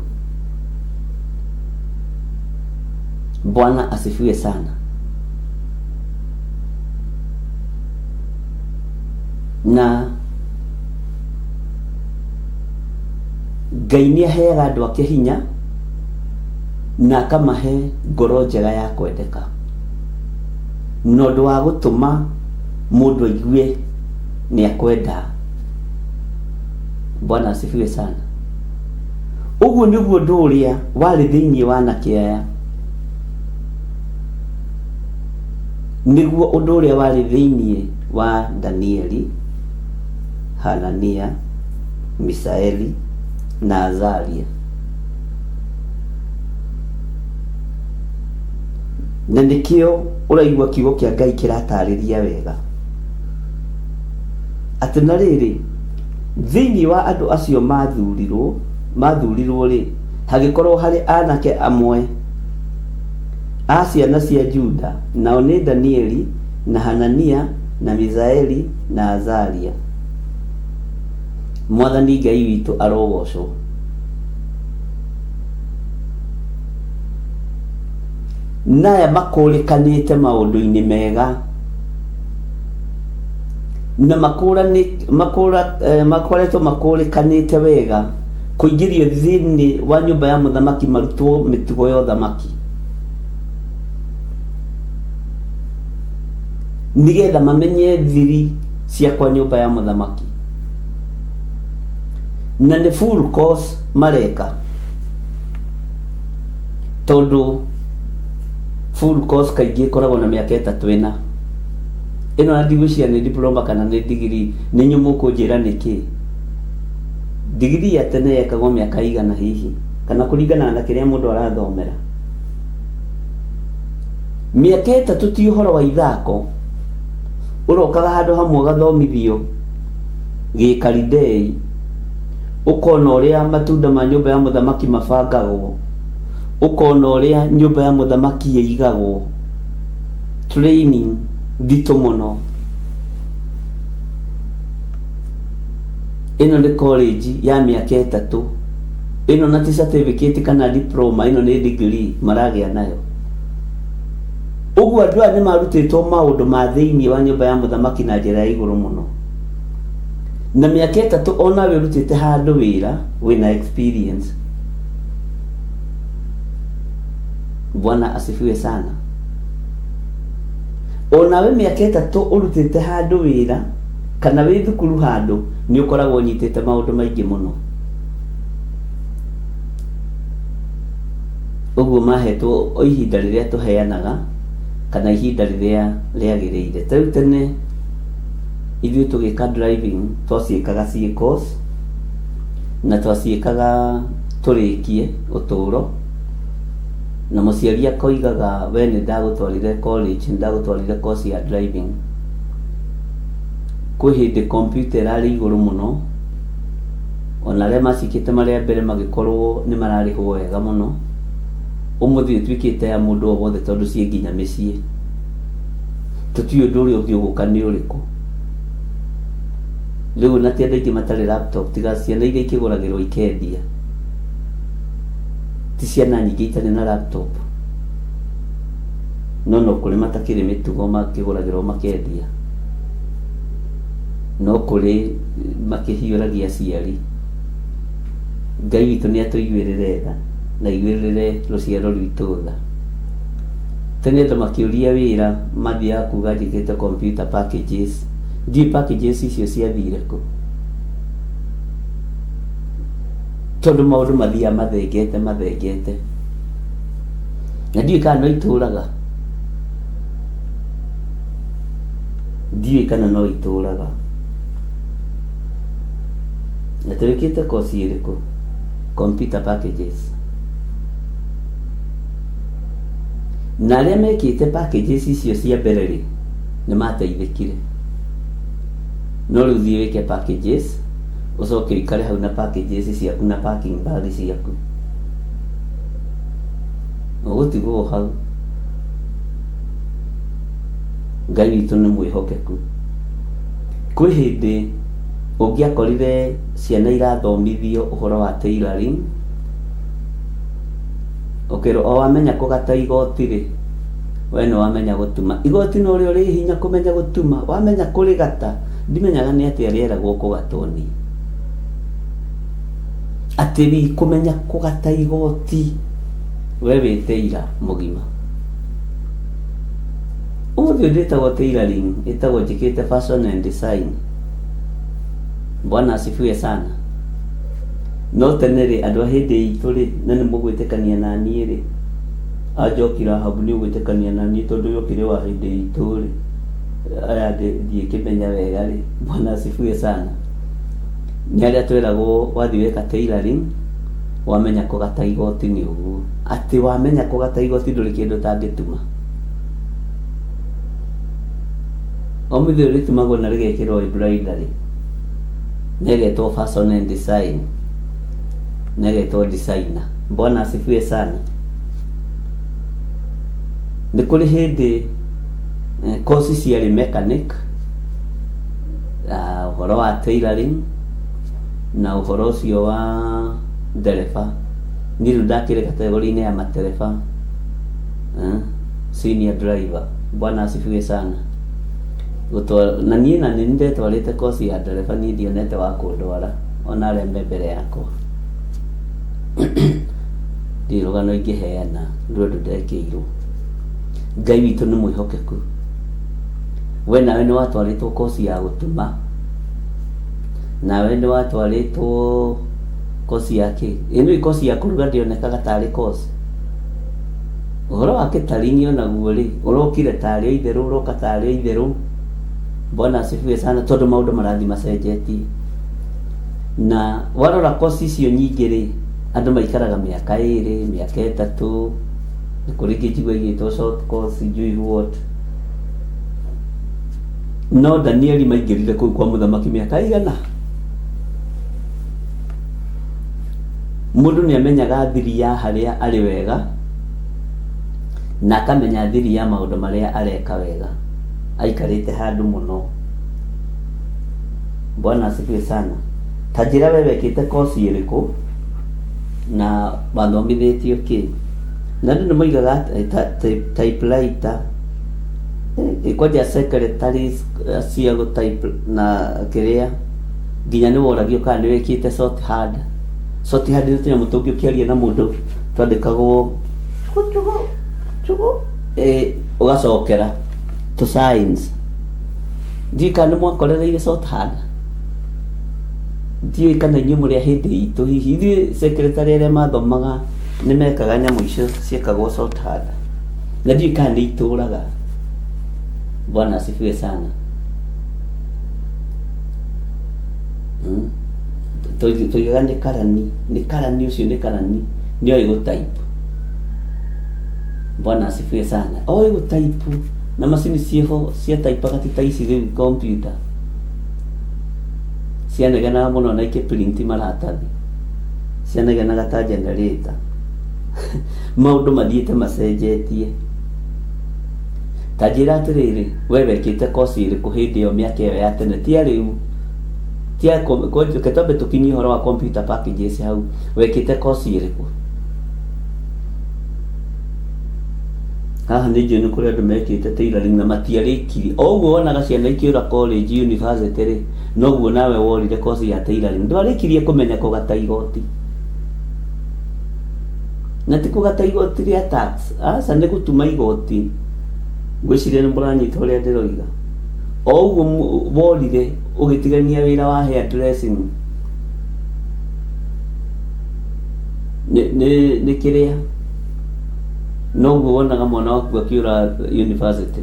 Bwana asifiwe sana. Na Ngai nĩ aheaga andũ ake hinya na akamahe ngoro njega ya kwendeka. Na ũndũ wa gũtũma mũndũ aigue nĩ akwenda. Bwana asifiwe sana. Ũguo nĩguo ũndũ ũrĩa warĩ thĩinĩ wa anake aya. Nĩguo ũndũ ũrĩa warĩ thĩinĩ wa Danieli, Hanania, Misaeli na Azaria. Na nĩkĩo ũraigua kiugo kĩa Ngai kĩratarĩria wega atĩ na rĩrĩ, thĩinĩ wa andũ acio mathurirwo mathurirwo-rĩ, hagĩkorwo harĩ anake amwe a ciana cia Juda, nao nĩ Danieli, na Hanania, na Misaeli, na Azaria. Mwathani Ngai witũ arogocwo. Na aya makũrĩkanĩte maũndũ-inĩ mega na makoretwo makũrĩkanĩte wega kũingĩrio thĩinĩ wa nyũmba ya mũthamaki marutwo mĩtugo ya ũthamaki nĩgetha mamenye thiri cia kwa nyũmba ya mũthamaki na nĩ full course mareka tondũ full course kaingĩ ĩkoragwo na mĩaka ĩtatũ ĩna ĩno na ndigwĩciria nĩ diploma kana nĩ digiri nĩ inyuĩ mũkũnjĩra nĩkĩ digiri ya tene yekagwo mĩaka igana hihi kana kũringanaga na kĩrĩa mũndũ arathomera mĩaka ĩtatũ ti ũhoro wa ithako ũrokaga handũ hamwe ũgathomithio gĩkalidei ũkona ũrĩa matunda ma nyũmba ya mũthamaki mabangagwo ũkona ũrĩa nyũmba ya mũthamaki ĩigagwo training nditũ mũno ĩno nĩ college ya mĩaka ĩtatũ ĩno na ti certificate kana diploma ĩno nĩ degree maragĩa nayo ũguo andũ aya nĩ marutĩtwo maũndũ ma thĩinĩ wa nyũmba ya mũthamaki na njĩra ya igũrũ mũno na mĩaka ĩtatũ onawe ũrutĩte handũ wĩra wĩna experience Bwana asifiwe sana. Onawe mĩaka ĩtatũ ũrutĩte handũ wĩra kana wĩ thukuru handũ nĩ ũkoragwo ũnyitĩte maũndũ maingĩ mũno. Ũguo mahetwo o ihinda rĩrĩa tũheanaga Kana ihinda rĩrĩa rĩagĩrĩire. Ta rĩu tene ithuĩ tũgĩka driving twaciĩkaga ciĩ course na twaciĩkaga tũrĩkie ũtũro, na mũciari akoigaga we nĩ ndagũtwarire college, nĩ ndagũtwarire course ya driving. Kwĩ hĩndĩ computer ĩrarĩ igũrũ mũno, ona arĩa maciĩkĩte marĩ a mbere magĩkorwo nĩ mararĩhwo wega mũno. Ũmũthĩ ĩtuĩkĩte ya mũndũ o wothe tondũ ciĩ nginya mĩciĩ. Tũtiũĩ ũndũ ũrĩa ũngĩ ũgũka nĩ ũrĩkũ. Rĩu ona ti andũ aingĩ matarĩ laptop tiga ciana iria ikĩgũragĩrwo ikendia. Ti ciana nyingĩ itarĩ na laptop. No no kũrĩ matakĩrĩ mĩtugo makĩgũragĩrwo makendia. No kũrĩ makĩhiũragia aciari. Ngai witũ nĩ atũiguĩrĩre tha na aiguĩrĩre rũciaro rwitũ tha. Tene andũ makĩũria wĩra mathiaga kuga njĩkĩte computer packages. Ndiũĩ packages icio ciathire kũ. Tondũ maũndũ mathiaga mathengete mathengete. Na ndiũĩ kana no itũraga. Ndiũĩ kana no itũraga. Na tũrĩkĩte course ĩrĩkũ? Computer packages. Na arĩa mekĩte packages icio cia mbere rĩ, nĩ mateithĩkire. No rĩu thiĩ wĩke packages, ũcoke ũikare hau na packages ciaku na parking bag ciaku. Ũgũtigwo hau. Ngai witũ nĩ mwĩhokeku. Kwĩ hĩndĩ ũngĩakorire ciana irathomithio ũhoro wa tailoring, ũkerwo o wamenya kũgata igoti rĩ, we nĩ wamenya gũtuma. Igoti norĩo rĩ hinya kũmenya gũtuma, wamenya kũrĩgata, ndimenyaga nĩ atĩa rĩeragwo kũgatwo niĩ. Atĩ wi kũmenya kũgata igoti, we wĩ tailor mũgima. Ũmũthĩ ũyũ ndĩtagwo tailoring, ĩtagwo njĩkĩte fashion and design. Bwana asifiwe sana. No tene rĩ, andũ a hĩndĩ itũ rĩ, na nĩ mũgwĩtĩkania na niĩ rĩ, Anjoki Rahabu nĩ ũgwĩtĩkania na niĩ tondũ we ũkĩrĩ wa hĩndĩ itũ rĩ, aya ndiĩkĩmenya wega rĩ, Bwana asifiwe sana. Nĩ arĩa tweragwo wathiĩ weka tailoring, wamenya kũgata igoti nĩ ũguo. Atĩ wamenya kũgata igoti ndũrĩ kĩndũ ũtangĩtuma. Ũmũthĩ ũyũ rĩtumagwo na rĩgekĩrwo embroidery, na ĩgetwo fashion and design, na ĩgetwo designer. Bwana asifiwe sana. Nĩ kũrĩ hĩndĩ course ciarĩ mechanic, ũhoro wa tailoring, na ũhoro ũcio wa ndereba. Niĩ rĩu ndakĩrĩ category-inĩ ya matereba, senior driver. Bwana asifiwe sana. Gũtwara na niĩ na nĩ ndetwarĩte course ya ndereba, niĩ ndionete wa kũndwara ona arĩa me mbere yakwa. Ndirĩ rũgano ingĩheana rwa ũndũ ndekĩirwo. Ngai witũ nĩ mwĩhokeku. We nawe nĩ watwarĩtwo course ya gũtuma, nawe nĩ watwarĩtwo course ya kĩ? Ĩ nĩũĩ course ya kũruga ndĩonekaga tarĩ course? Ũhoro wa kĩtaringi onaguo rĩ, ũrokire tarĩ o itherũ, ũroka tarĩ o itherũ. Bwana asifiwe sana, tondũ maũndũ marathiĩ macenjetie. Na warora course icio nyingĩ rĩ, andũ maikaraga mĩaka ĩrĩ, mĩaka ĩtatũ, nĩ kũrĩ ingĩ njiguaga igĩtwo short course, sijui what. No Danieli maingĩrire kũu kwa mũthamaki mĩaka ĩigana? Mũndũ nĩ amenyaga thiri ya harĩa arĩ wega, na akamenya thiri ya maũndũ marĩa areka wega, aikarĩte handũ mũno. Bwana asifiwe sana. Ta njĩra we wekĩte koci ĩrĩkũ na wathomithĩtio kĩ? Na andũ nĩ moigaga typewriter, kwanja secretaries cia gũ type na kĩrĩa nginya nĩ woragio kana nĩ wĩkĩte short hand. Short hand nĩ tũnyamũ tũngĩ ũkĩaria na mũndũ twandĩkagwo chugu chugu chugu, ũgacokera tũ signs. Ndiũĩ kana nĩ mwakorereire short hand. Ndiũĩ kana inyuĩ mũrĩ a hĩndĩ itũ hihi. Ithuĩ secretary arĩa mathomaga nĩ mekaga nyamũ icio ciĩkagwo short hand. Na ndiũĩ kana nĩ itũraga. Bwana asifiwe sana. Tuigaga nĩ karani, nĩ karani ũcio, nĩ karani nĩ oĩ gũtaipu. Bwana asifiwe sana. Oĩ gũtaipu na macini ciĩho ciataipaga ti ta ici rĩu computer cianegenaga mũno na ikĩprint maratathi, cianegenaga ta generator. Maũndũ mathiĩte macenjetie. Ta njĩra atĩrĩrĩ, we wekĩte koci ĩrĩkũ hĩndĩ ĩyo mĩaka ĩyo ya tene? Ti ya rĩu, ti ya reke twambe tũkinyie ũhoro wa computer packages hau. Wekĩte koci ĩrĩkũ? Haha nĩ njũĩ nĩ kũrĩ andũ mekĩte tailoring na matiarĩkirie. O ũguo wonaga ciana ikĩũra college, university rĩ, noguo nawe worire koci ya tailoring. Ndwarĩkirie kũmenya kũgata igoti. Na ti kũgata igoti rĩa tax, aca, nĩ gũtuma igoti. Ngwĩciria nĩ mũranyita ũrĩa ndĩroiga. O ũguo worire ũgĩtigania wĩra wa hair dressing nĩ kĩrĩa, noguo wonaga mwana waku akĩũra university.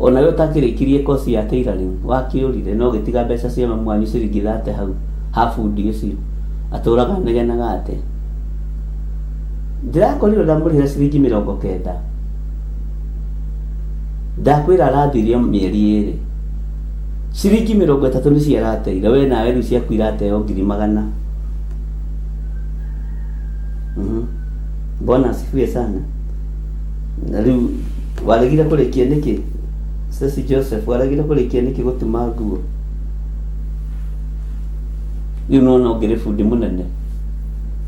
Onawe ũtakĩrĩkirie koci ya tailoring, wakĩũrire no ũgĩtiga mbeca cia mamu wanyu ciringi 30 hau ha bundi ũcio atũraga anegenaga atĩa. Ndĩrakorirwo ndamũrĩhĩra ciringi 90. Ndakwĩra arathirie mĩeri 2. Ciringi 30 nĩcio arateire. We nawe rĩu ciaku irateo ngiri magana. Bwana asifiwe sana. Na rĩu waregire kũrĩkia nĩkĩ? Ceci Joseph, waregire kũrĩkia nĩkĩ gũtuma nguo? Rĩu nĩwona ũngĩrĩ bundi mũnene,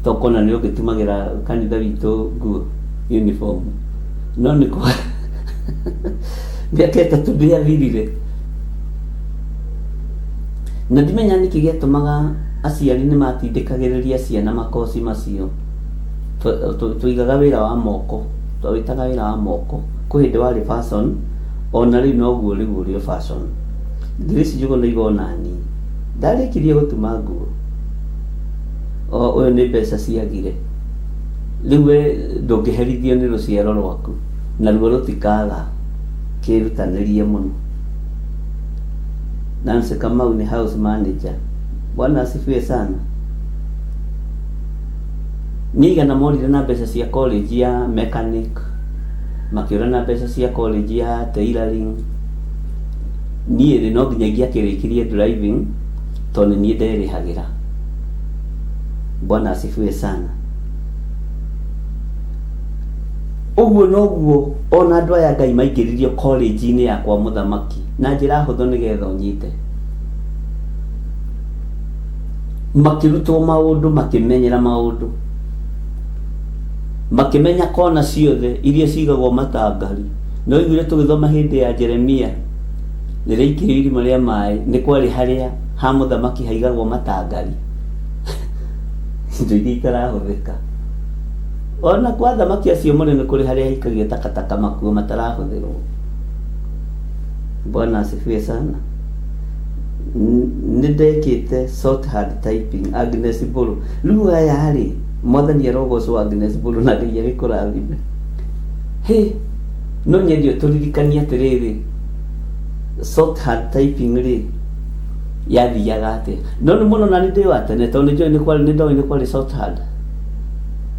tokona nĩ ũngĩtumagĩra kanitha witũ nguo uniform. No nĩ kwa mĩaka 3 ndĩathirire. Na ndimenya nĩkĩ gĩatũmaga aciari nĩ matindĩkagĩrĩria ciana makoci macio. Tũigaga wĩra wa moko, twawĩtaga wĩra wa moko. Kwĩ hĩndĩ warĩ fashion, ona rĩu noguo rĩu ũrĩ o fashion. Grace Njũgũna iga onani ndarĩkirie gũtuma nguo. O ũyũ nĩ mbeca ciagire. Rĩu we ndũngĩherithio nĩ rũciaro rwaku, naruo rũtikaga. Kĩrutanĩrie mũno. Nancy Kamau nĩ house manager. Bwana asifiwe sana. Nĩ igana morire na mbeca cia college ya mechanic, makĩũra na mbeca cia college ya tailoring. Niĩ rĩ, no nginya ingĩakĩrĩkirie driving tondũ nĩ niĩ nderĩhagĩra. Bwana asifiwe sana. Ũguo noguo ona andũ aya Ngai maingĩririo college-inĩ ya kwa mũthamaki na njĩra hũthũ nĩgetha ũnyite. Makĩrutwo maũndũ, makĩmenyera maũndũ, makĩmenya kona ciothe iria cigagwo matangari. No iguire tũgĩthoma hĩndĩ ya Jeremia rĩrĩa aikirio irima rĩa maĩ, nĩ kwarĩ harĩa ha mũthamaki haigagwo matangari, indo iria itarahũthĩka. Ona kwa athamaki acio mũrĩ nĩ kũrĩ harĩa haikagio takataka makuo matarahũthĩrwo. Bwana asifiwe sana. Nĩ ndekĩte shorthand typing, Agnes Mbũrũ. Rĩu aya rĩ, mwathani arogocwo Agnes Mbũrũ na Ngai agĩkũrathime. Hĩ, no nyende ũtũririkanie atĩrĩrĩ, shorthand typing rĩ yathiaga atĩa? No nĩ mũno na nĩ ndĩ wa tene tondũ nĩ njũĩ nĩ kwarĩ, nĩ ndoĩ nĩ kwarĩ shorthand.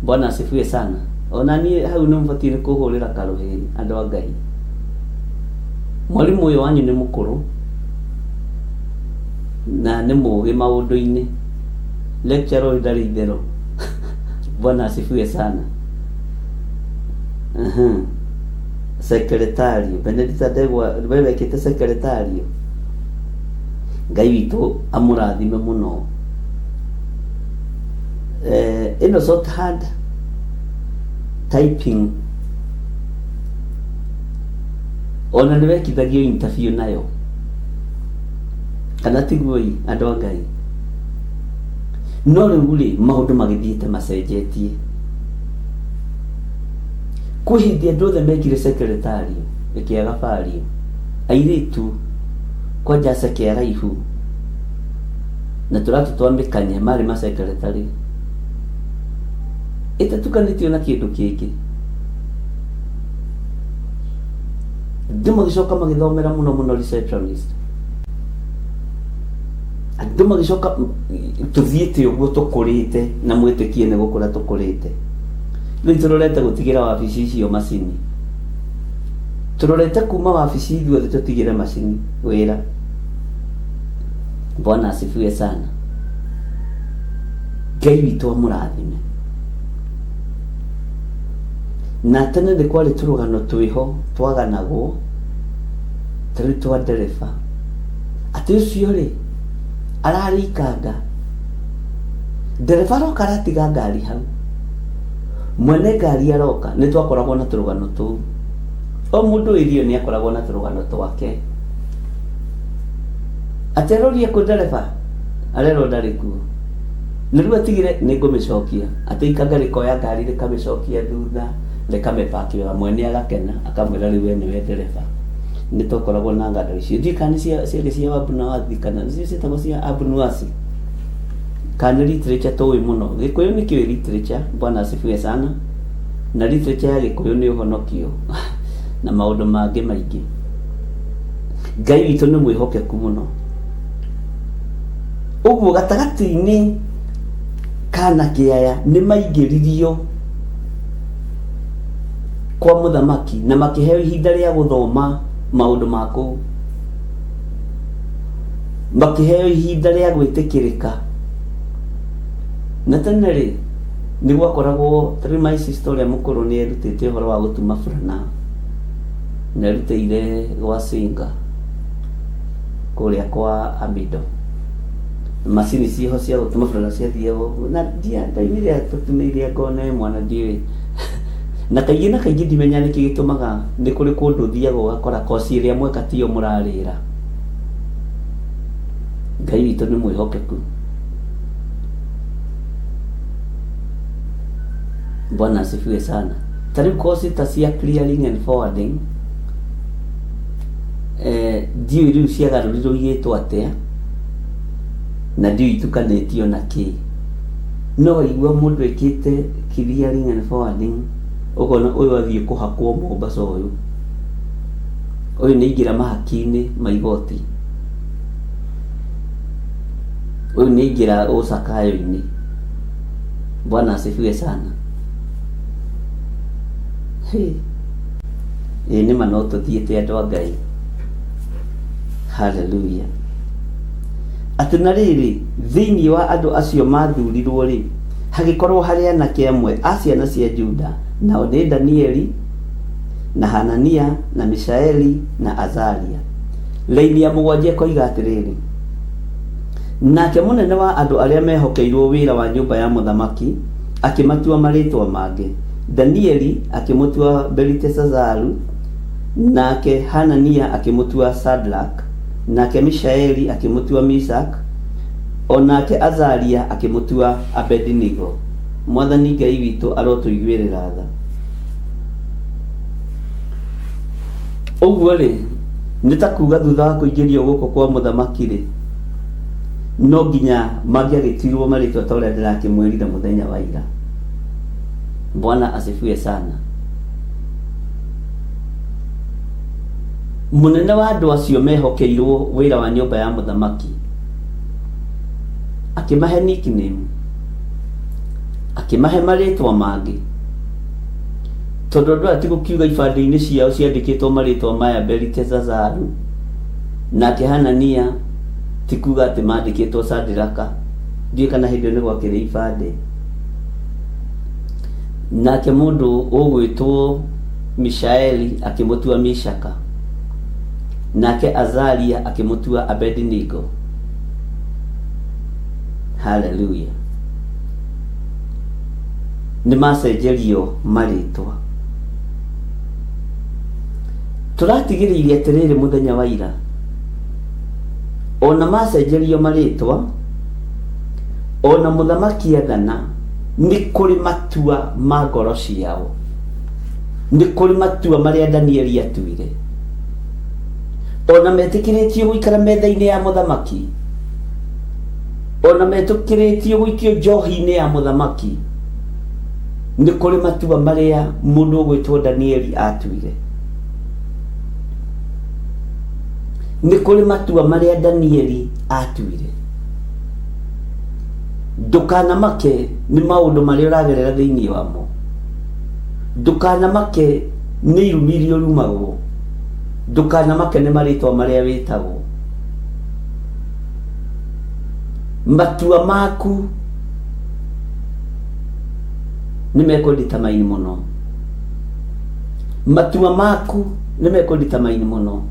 Bwana asifiwe sana. Ona niĩ hau nĩ mũbatiĩ nĩ kũhũrĩra karũhĩ andũ a Ngai. Mwarimũ ũyũ wanyu nĩ mũkũrũ na nĩ mũgĩ maũndũ-inĩ. Lecturer ũyũ ndarĩ itherũ. Bwana asifiwe sana. Secretario Benedicta Ndegwa, we wekĩte secretario. Ngai witũ amũrathime mũno. Ĩno shorthand typing ona nĩ wekithagio interview nayo, kana tiguo ĩ andũ a Ngai? No rĩu rĩ, maũndũ magĩthiĩte macenjetie. Kwĩ hĩndĩ andũ othe mekire secretario ĩkĩaga value. Airĩtu kwanja ceke araihu na tũratũ twa mĩkanye marĩ masekretary ĩtatukanĩtio na kĩndũ kĩngĩ. Andũ magĩcoka magĩthomera mũno mũno receptionist. Andũ magĩcoka tũthiĩte ũguo tũkũrĩte na mwĩtĩkie nĩ gũkũra tũkũrĩte. Rĩu tũrorete gũtigĩra wabici icio macini. Tũrorete kuma wabici ithuothe tũtigĩre macini wĩra. Bwana asifiwe sana. Ngai witũ amũrathime. Na tene nĩ kwarĩ tũrũgano twĩho twaganagwo ta rĩu twa ndereba atĩ ũcio rĩ ararĩ ikanga ndereba aroka aratiga ngari hau mwene ngari aroka nĩ twakoragwo na tũrũgano tũu o mũndũ ĩrio nĩ akoragwo na tũrũgano twake atĩ aroria kũ ndereba arerwo ndarĩ kuo na rĩu atigire nĩ ngũmĩcokia atĩ ikanga rĩkoya ngari rĩkamĩcokia thutha rĩkamĩpaki wega mwene agakena akamwĩra rĩu we nĩwe ndereba nĩ twakoragwo na ngano icio ndiũĩ kana nĩ ciarĩ cia Wabunawathi kana nĩcio ciĩtagwo cia Abunuasi kana nĩ literature tũĩ mũno gĩkũyũ nĩ kĩũĩ literature bwana asifiwe sana na literature ya gĩkũyũ nĩ ũhonokio na maũndũ mangĩ maingĩ Ngai witũ nĩ mwĩhokeku mũno ũguo gatagatĩ-inĩ kana kĩaya nĩ maingĩririo kwa mũthamaki na makĩheo ihinda rĩa gũthoma maũndũ ma kũu makĩheo ihinda rĩa gwĩtĩkĩrĩka na tene rĩ nĩ gwakoragwo ta rĩu my sister ũrĩa mũkũrũ nĩ erutĩte ũhoro wa gũtuma burana na erutĩire gwa Singa kũrĩa kwa Amido macini ciĩho cia gũtuma burana ciathiaga ũguo na ndia ndaumire tũtumĩire ngona e mwana ndiũĩ na kaingĩ na kaingĩ ndimenya nĩkĩ gĩtũmaga nĩ kũrĩ kũndũ ũthiaga ũgakora koci ĩrĩa mweka tiyo mũrarĩra Ngai witũ nĩ mwĩhokeku Bwana asifiwe sana ta rĩu koci ta cia clearing and forwarding eh, ndiũĩ rĩu ciagarũrirwo igĩtwo atĩa na ndiũĩ itukanĩtio na kĩ no waigua mũndũ ĩkĩte clearing and forwarding ũkona ũyũ athiĩ kũhakwo Mombasa ũyũ ũyũ nĩ aingĩra mahaki-inĩ ma igoti ũyũ nĩ aingĩra ũcakayo-inĩ Bwana asifiwe sana Hey. Ĩĩ nĩma no tũthiĩte andũ a Ngai haleluya atĩ na rĩrĩ thĩinĩ wa andũ acio mathurirwo rĩ hagĩkorwo harĩ anake amwe a ciana cia Juda nao nĩ Danieli na Hanania na Mishaeli na Azaria raini ya mũgwanja ĩkoiga atĩrĩrĩ nake mũnene wa andũ arĩa mehokeirwo wĩra wa nyũmba ya mũthamaki akĩmatua marĩtwa mangĩ Danieli akĩmũtua Beliteshazaru nake Hanania akĩmũtua Shadrach nake Mishaeli akĩmũtua Mishak o nake Azaria akĩmũtua Abednego Mwathani Ngai witũ arotũiguĩrĩra tha ũguo rĩ nĩ ta kuga thutha wa kũingĩrio gũkũ kwa mũthamaki rĩ no nginya mangĩagĩtuirwo marĩtwa ta ũrĩa ndĩrakĩmwĩrire mũthenya wa ira Bwana asifiwe sana mũnene wa andũ acio mehokeirwo wĩra wa nyũmba ya mũthamaki akĩmahe nickname akĩmahe marĩtwa mangĩ tondũ andũ aya ti gũkiuga ibandĩ-inĩ ciao ciandĩkĩtwo marĩtwa maya Beliteshazaru nake Hanania ti kuga atĩ mandĩkĩtwo Sadiraka ndiũĩ kana hĩndĩ ĩyo nĩ gwakĩrĩ ibandĩ nake mũndũ ũgwĩtwo Mishaeli akĩmũtua Mishaka nake Azaria akĩmũtua Abednego haleluya nĩ macenjerio marĩtwa tũratigĩrĩire atĩrĩrĩ mũthenya wa ira ona macenjerio marĩtwa ona mũthamaki athana nĩ kũrĩ matua ma ngoro ciao nĩ kũrĩ matua marĩa Danieli atuire ona metĩkĩrĩtio gũikara metha-inĩ ya mũthamaki ona metĩkĩrĩtio gũikio njohi-inĩ ya mũthamaki nĩ kũrĩ matua marĩa mũndũ ũgwĩtwo Danieli atuire. Nĩ kũrĩ matua marĩa Danieli atuire. Ndũkanamake nĩ maũndũ marĩa ũragerera thĩinĩ wamo. Ndũkanamake nĩ irumi iria ũrumagwo. Ndũkanamake nĩ marĩtwa marĩa wĩtagwo. Matua maku nĩ mekũnditamaini mũno. Matua maku nĩ mekũnditamaini mũno.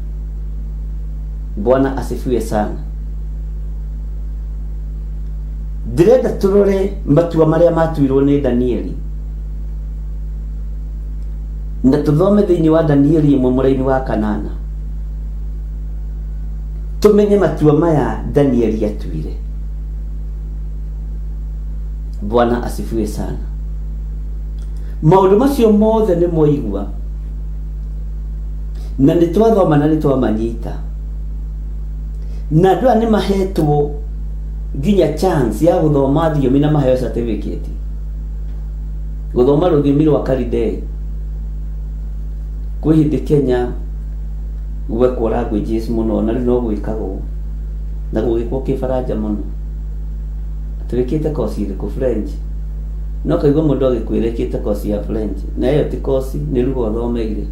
Bwana asifiwe sana. Ndĩrenda tũrore matua marĩa matuirwo nĩ Danieli na tũthome thĩinĩ wa Danieli ĩmwe mũraini wa kanana tũmenye matua maya Danieli atuire. Bwana asifiwe sana. Maũndũ macio mothe nĩ mwaigua na nĩ twathoma na nĩ twamanyita na andũ aya nĩ mahetwo nginya chance ya gũthoma thiomi na maheo certificate gũthoma rũthiomi rwa Kalidei. Kwĩ hĩndĩ Kenya gwekwo languages mũno na rĩu no gwĩkagwo na gũgĩkwo kĩbaranja mũno. Twĩkĩte kosi ĩrĩkũ? French. No kaigua mũndũ agĩkwĩra ĩkĩte kosi ya French na ĩyo ti kosi, nĩ lugha ũthomeire.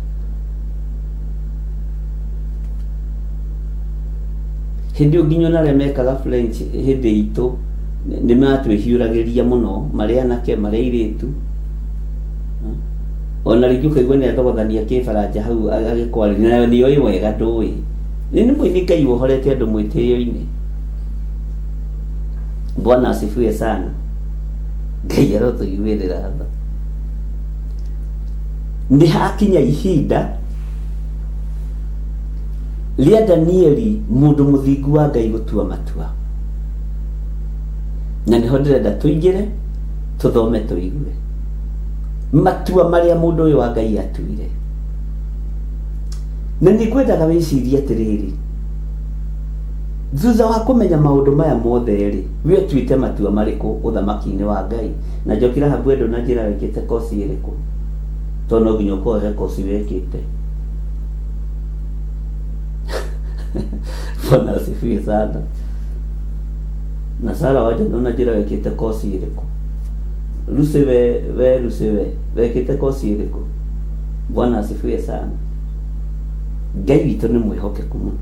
Hĩndĩ ĩyo nginya ona arĩa mekaga French hĩndĩ itũ nĩ matwĩhiũragĩria mũno, marĩ anake marĩ airĩtu. Ona rĩngĩ ũkaigua nĩ athogothania kĩbaranja hau agĩkwarĩria nayo nĩ oĩ wega ndũĩ. Nĩ nĩ nĩ Ngai wohorete andũ mwĩtĩo-inĩ. Bwana asifiwe sana. Ngai arotũiguĩrĩra tha. Nĩ hakinya ihinda rĩa Danieli mũndũ mũthingu wa Ngai gũtua matua. Na nĩho ndĩrenda tũingĩre tũthome tũigue matua marĩa mũndũ ũyũ wa Ngai atuire. Na nĩ ngwendaga wĩcirie atĩrĩrĩ, thutha wa kũmenya maũndũ maya mothe rĩ, we ũtuĩte matua marĩkũ ũthamaki-inĩ wa Ngai? Na Njoki Rahabu we ndũnanjĩra wĩkĩte kosi ĩrĩkũ, tondũ no nginya ũkorwo he kosi wĩkĩte. Bwana asifiwe sana. Na Sara wanja ndũnanjĩra wĩkĩte kosi ĩrĩkũ. Lucy we, we Lucy we, wekĩte kosi ĩrĩkũ? Bwana asifiwe sana. Ngai witũ nĩ mwĩhokeku mũno.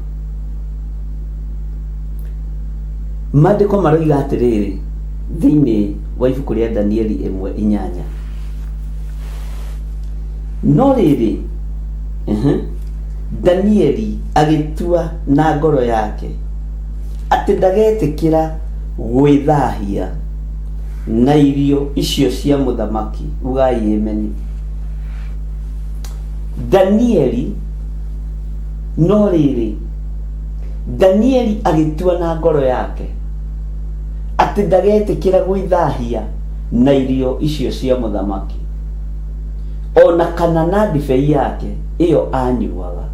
Maandĩko maroiga atĩrĩrĩ thĩinĩ wa ibuku rĩa Danieli 1:8. No rĩrĩ, Danieli agĩtua na ngoro yake atĩ ndagetĩkĩra gwĩthahia na irio icio cia mũthamaki. Ugai ameni. Danieli, no rĩrĩ, Danieli agĩtua na ngoro yake atĩ ndagetĩkĩra gwĩthahia na irio icio cia mũthamaki, o na kana na ndibei yake ĩyo anyuaga.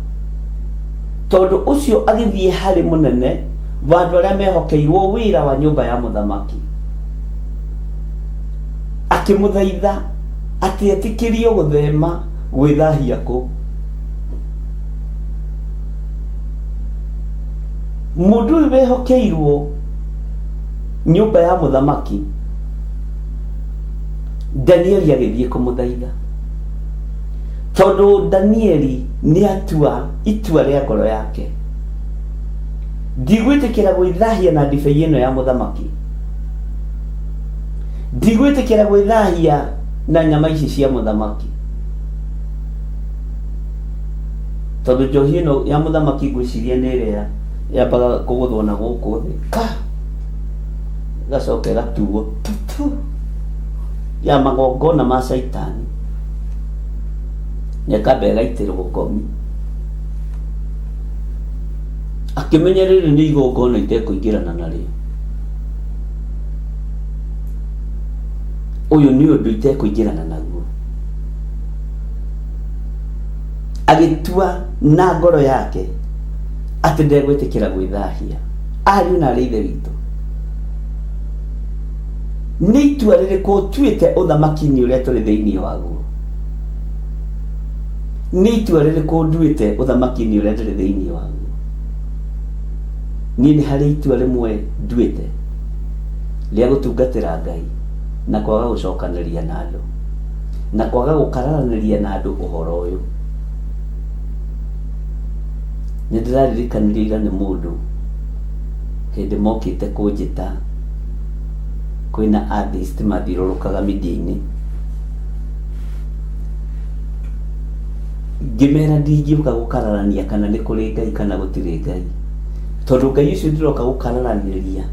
Tondũ ũcio agĩthiĩ harĩ mũnene wa andũ arĩa mehokeirwo wĩra wa nyũmba ya mũthamaki, akĩmũthaitha atĩ etĩkĩrio gũthema gwĩthahia kũu. Mũndũ ũyũ wehokeirwo nyũmba ya mũthamaki, Danieli agĩthiĩ kũmũthaitha, tondũ Danieli nĩ atua itua rĩa ngoro yake, ndigwĩtĩkĩra gwĩthahia na ndibei ĩno ya mũthamaki, ndigwĩtĩkĩra gwĩthahia na nyama ici cia mũthamaki, tondũ njohi ĩno ya mũthamaki ngwĩciria nĩ ĩrĩa yambaga kũgũthwo na gũkũ thĩ ka ĩgacoka ĩgatuo tu ya magongona ma caitani, na ĩkamba ĩgaitĩrwo ngomi. Akĩmenya rĩrĩ nĩ igongona itekũingĩrana narĩo, ũyũ nĩ ũndũ itekũingĩrana naguo. Agĩtua na ngoro yake atĩ ndegwĩtĩkĩra gwĩthahia. Ariũ na arĩ ithe witũ, nĩ itua rĩrĩkũ ũtuĩte ũthamaki-inĩ ũrĩa tũrĩ thĩinĩ waguo? Nĩ itua rĩrĩkũ nduĩte ũthamaki-inĩ ũrĩa ndĩrĩ thĩinĩ waguo? Niĩ nĩ harĩ itua rĩmwe nduĩte rĩa gũtungatĩra Ngai na kwaga gũcokanĩria na andũ na kwaga gũkararanĩria na andũ ũhoro ũyũ. Nĩ ndĩraririkanirio ira nĩ mũndũ hĩndĩ mokĩte kũnjĩta kwĩna atheist mathiũrũrũkaga media-inĩ. Ngĩmera ndingĩũka gũkararania kana nĩ kũrĩ Ngai kana gũtirĩ Ngai, tondũ Ngai ũcio ndĩroka gũkararanĩria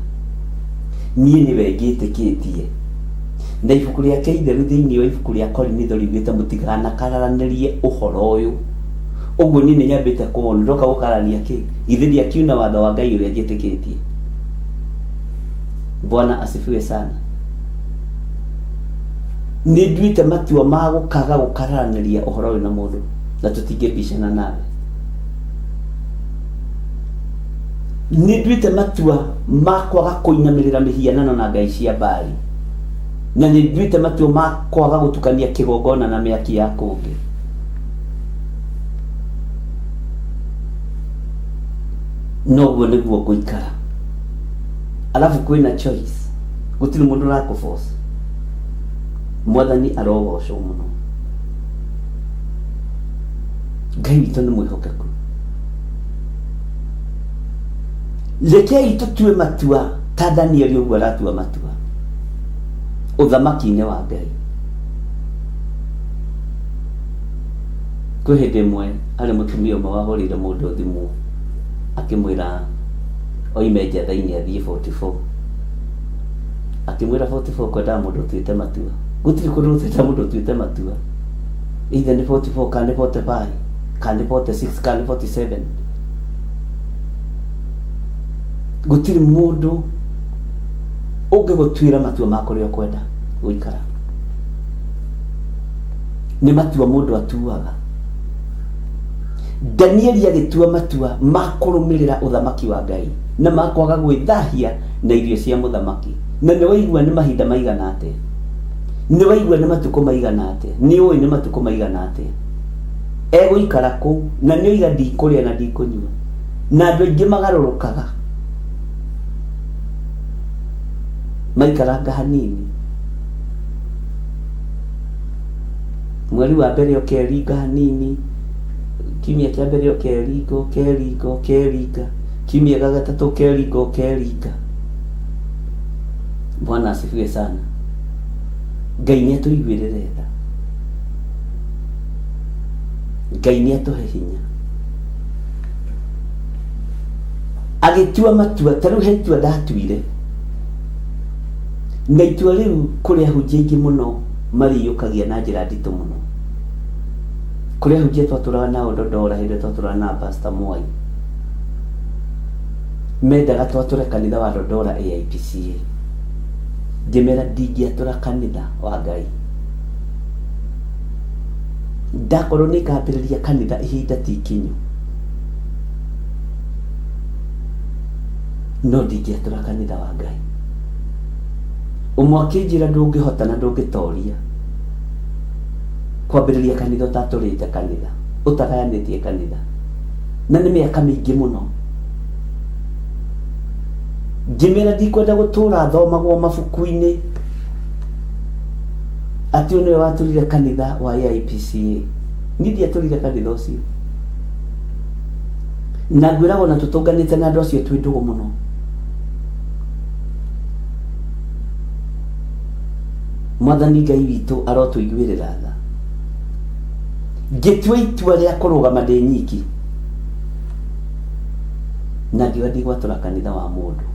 niĩ nĩwe ngĩtĩkĩtie. Na ibuku rĩake itheru thĩinĩ wa ibuku rĩa Korinitho riugĩte mũtikanakararanĩrie ũhoro ũyũ. Ũguo niĩ nĩ nyambĩte kũwona, ndĩroka gũkararania kĩ? Githĩ ndiakiuna watho wa Ngai ũrĩa njĩtĩkĩtie? Bwana asifiwe sana. Nĩ nduĩte matua ma gũkaga gũkararanĩria ũhoro ũyũ na mũndũ, na tũtingĩbicana nawe. Nĩ nduĩte matua ma kwaga kũinamĩrĩra mĩhianano na ngai cia Baali, na nĩ nduĩte matua ma kwaga gũtukania kĩgongona na mĩaki ya kũngĩ. Noguo nĩguo ngũikara. Alafu kwĩna choice, gũtirĩ mũndũ ũrakũ force. Mwathani arogocwo mũno. Ngai witũ nĩ mwĩhokeku. Rekei tũtue matua ta Danieli ũguo aratua matua ũthamaki-inĩ wa Ngai. Kwĩ hĩndĩ ĩmwe harĩ mũtumia ũmwe wahũrĩire mũndũ thimũ akĩmwĩra oime njetha-inĩ athiĩ 44. Akĩmwĩra 44 kwendaga mũndũ ũtuĩte matua. Gũtirĩ kũndũ gũtenda mũndũ ũtuĩte matua. Either nĩ 44 kana nĩ 45 kana nĩ 46 kana nĩ 47. Gũtirĩ mũndũ ũngĩgũtuĩra matua ma kũrĩa ũkwenda gũikara. Nĩ matua mũndũ atuaga. Danieli agĩtua matua ma kũrũmĩrĩra ũthamaki wa Ngai na ma kwaga gwĩthahia na irio cia mũthamaki. Na nĩ waigua nĩ mahinda maigana atĩa? Nĩ waigua nĩ matukũ maigana atĩa? Nĩ ũĩ nĩ matukũ maigana atĩa? Egũikara kũu na nĩ oiga ndikũrĩa na ndikũnyua. Na andũ aingĩ magarũrũkaga maikaranga hanini. Mweri wa mbere ũkeringa hanini, kiumia kĩa mbere ũkeringa, ũkeringa, ũkeringa, kiumia gĩa gatatũ ũkeringa, ũkeringa. Bwana asifiwe sana. Ngai nĩ atũiguĩrĩre tha. Ngai nĩ atũhe hinya. Agĩtua matua, ta rĩu he itua ndatuire. Na itua rĩu kũrĩ ahunjia aingĩ mũno marĩiyũkagia na njĩra nditũ mũno. Kũrĩ ahunjia twatũraga nao Dodora hĩndĩ ĩrĩa twatũraga na Pastor Mwai. Mendaga twatũre kanitha wa Dodora AIPCA. Ngĩmera ndingĩatũra kanitha wa Ngai. Ndakorwo nĩ ngambĩrĩria kanitha ihinda ti ikinyu. No ndingĩatũra kanitha wa Ngai. Ũmwe akĩnjĩra ndũngĩhota na ndũngĩtoria kwambĩrĩria kanitha ũtatũrĩte kanitha, ũtagayanĩtie kanitha. Na nĩ mĩaka mĩingĩ mũno. Ngĩmera ndikwenda gũtũra thomagwo mabuku-inĩ atĩ ũyũ nĩwe watũrire kanitha wa AIPCA. Niĩ ndiatũrire kanitha ũcio. Na ngwĩraga ona tũtũnganĩte na andũ acio twĩ ndũgũ mũno. Mwathani Ngai witũ arotũiguĩrĩra tha. Ngĩtua itua rĩa kũrũgama ndĩ nyiki na ngiuga ndigwatũra kanitha wa mũndũ.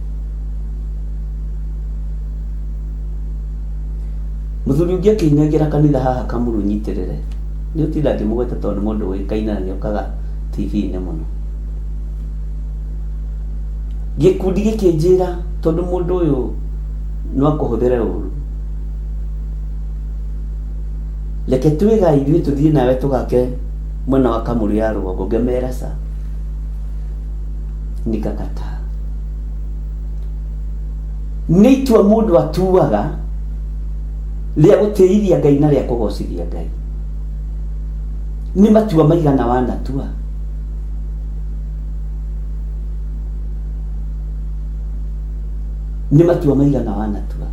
Mũthuri ũngĩ akĩnengera kanitha haha Kamuru nyitĩrĩre. Nĩ ũtinda ngĩmũgweta tondũ nĩ mũndũ ũĩkaine na nĩokaga TV-inĩ mũno. Gĩkundi gĩkĩnjĩra tondũ mũndũ ũyũ no akũhũthĩre ũru, reke twĩgae ithuĩ tũthiĩ nawe tũgake mwena wa Kamuru ya rũgongo. Ngĩmera ca, nikakataa. Nĩ itua mũndũ atuaga rĩa gũtĩithia Ngai na rĩa kũgocithia Ngai. Nĩ matua maigana wanatua? Nĩ matua maigana wanatua?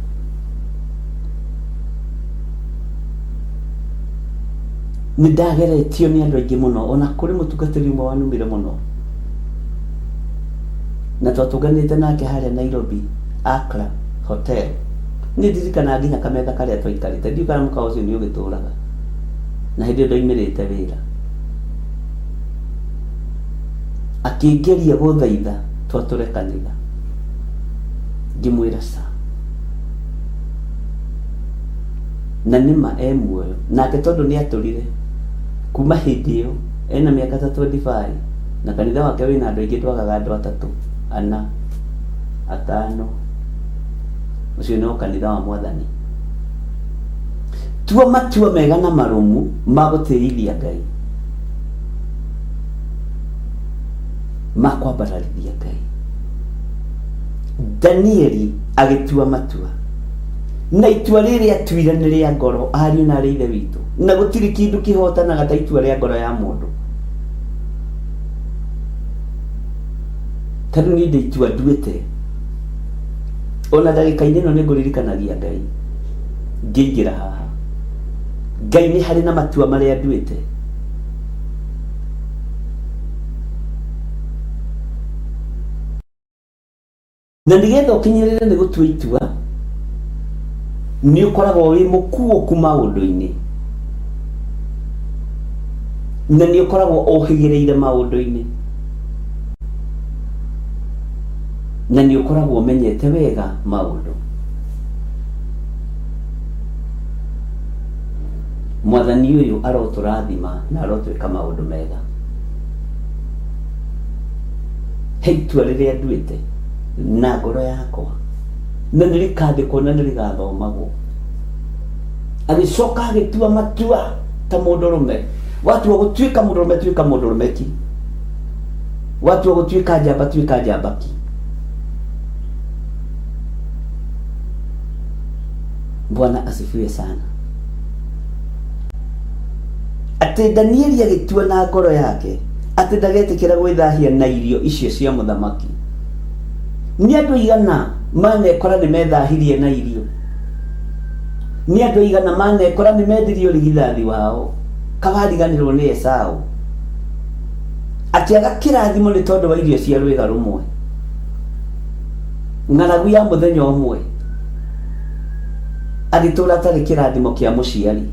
Nĩ ndageretio nĩ andũ aingĩ mũno, ona kũrĩ mũtungatĩri ũmwe wanumire mũno na twatũnganĩte nake harĩa Nairobi Accra Hotel. Nĩ ndirikanaga nginya kametha karĩa twaikarĩte, ndiũĩ kana mũkawa ũcio nĩ ũgĩtũraga, na hĩndĩ ĩyo ndoimĩrĩte wĩra. Akĩngeria gũthaitha twatũre kanitha, ngĩmwĩra ca. Na nĩma e muoyo nake, tondũ nĩ atũrire kuma hĩndĩ ĩyo ena mĩaka ta 25, na kanitha wake wĩna andũ aingĩ, ndwagaga andũ atatũ, ana, atano. Ũcio no kanitha wa Mwathani. Tua matua mega na marũmu ma gũtĩithia Ngai, ma kwambararithia Ngai. Danieli agĩtua matua, na itua rĩrĩ atuire nĩ rĩa ngoro, ariũ na arĩ ithe witũ, na gũtirĩ kĩndũ kĩhotanaga ta itua rĩa ngoro ya mũndũ. Ta rĩu niĩ ndĩ itua nduĩte, ona ndagĩka-inĩ ĩno nĩ ngũririkanagia Ngai ngĩingĩra haha. Ngai, nĩ harĩ na matua marĩa nduĩte. Na nĩgetha ũkinyĩrĩre nĩ gũtua itua, nĩ ũkoragwo wĩ mũkuũku maũndũ-inĩ, na nĩ ũkoragwo ũhĩgĩrĩire maũndũ-inĩ, na nĩ ũkoragwo ũmenyete wega maũndũ. Mwathani ũyũ arotũrathima na arotwĩka maũndũ mega. He itua rĩrĩa nduĩte na ngoro yakwa, na nĩ rĩkandĩkwo na nĩ rĩgathomagwo. Agĩcoka agĩtua matua ta mũndũrũme. Watua gũtuĩka mũndũrũme, tuĩka mũndũrũme ki. Watua gũtuĩka njamba, tuĩka njamba ki. Bwana asifiwe sana. Atĩ Danieli agĩtua na ngoro yake atĩ ndagetĩkĩra gwĩthahia na irio icio cia mũthamaki. Nĩ andũ aigana manekora nĩ methahirie na irio? Nĩ andũ aigana manekora nĩ mendirie ũrigithathi wao? Kawariganĩrwo nĩ Esau akĩaga kĩrathimo nĩ tondũ wa irio cia rwĩga rũmwe, ng'aragu ya mũthenya ũmwe, agĩtũra atarĩ kĩrathimo kĩa mũciari.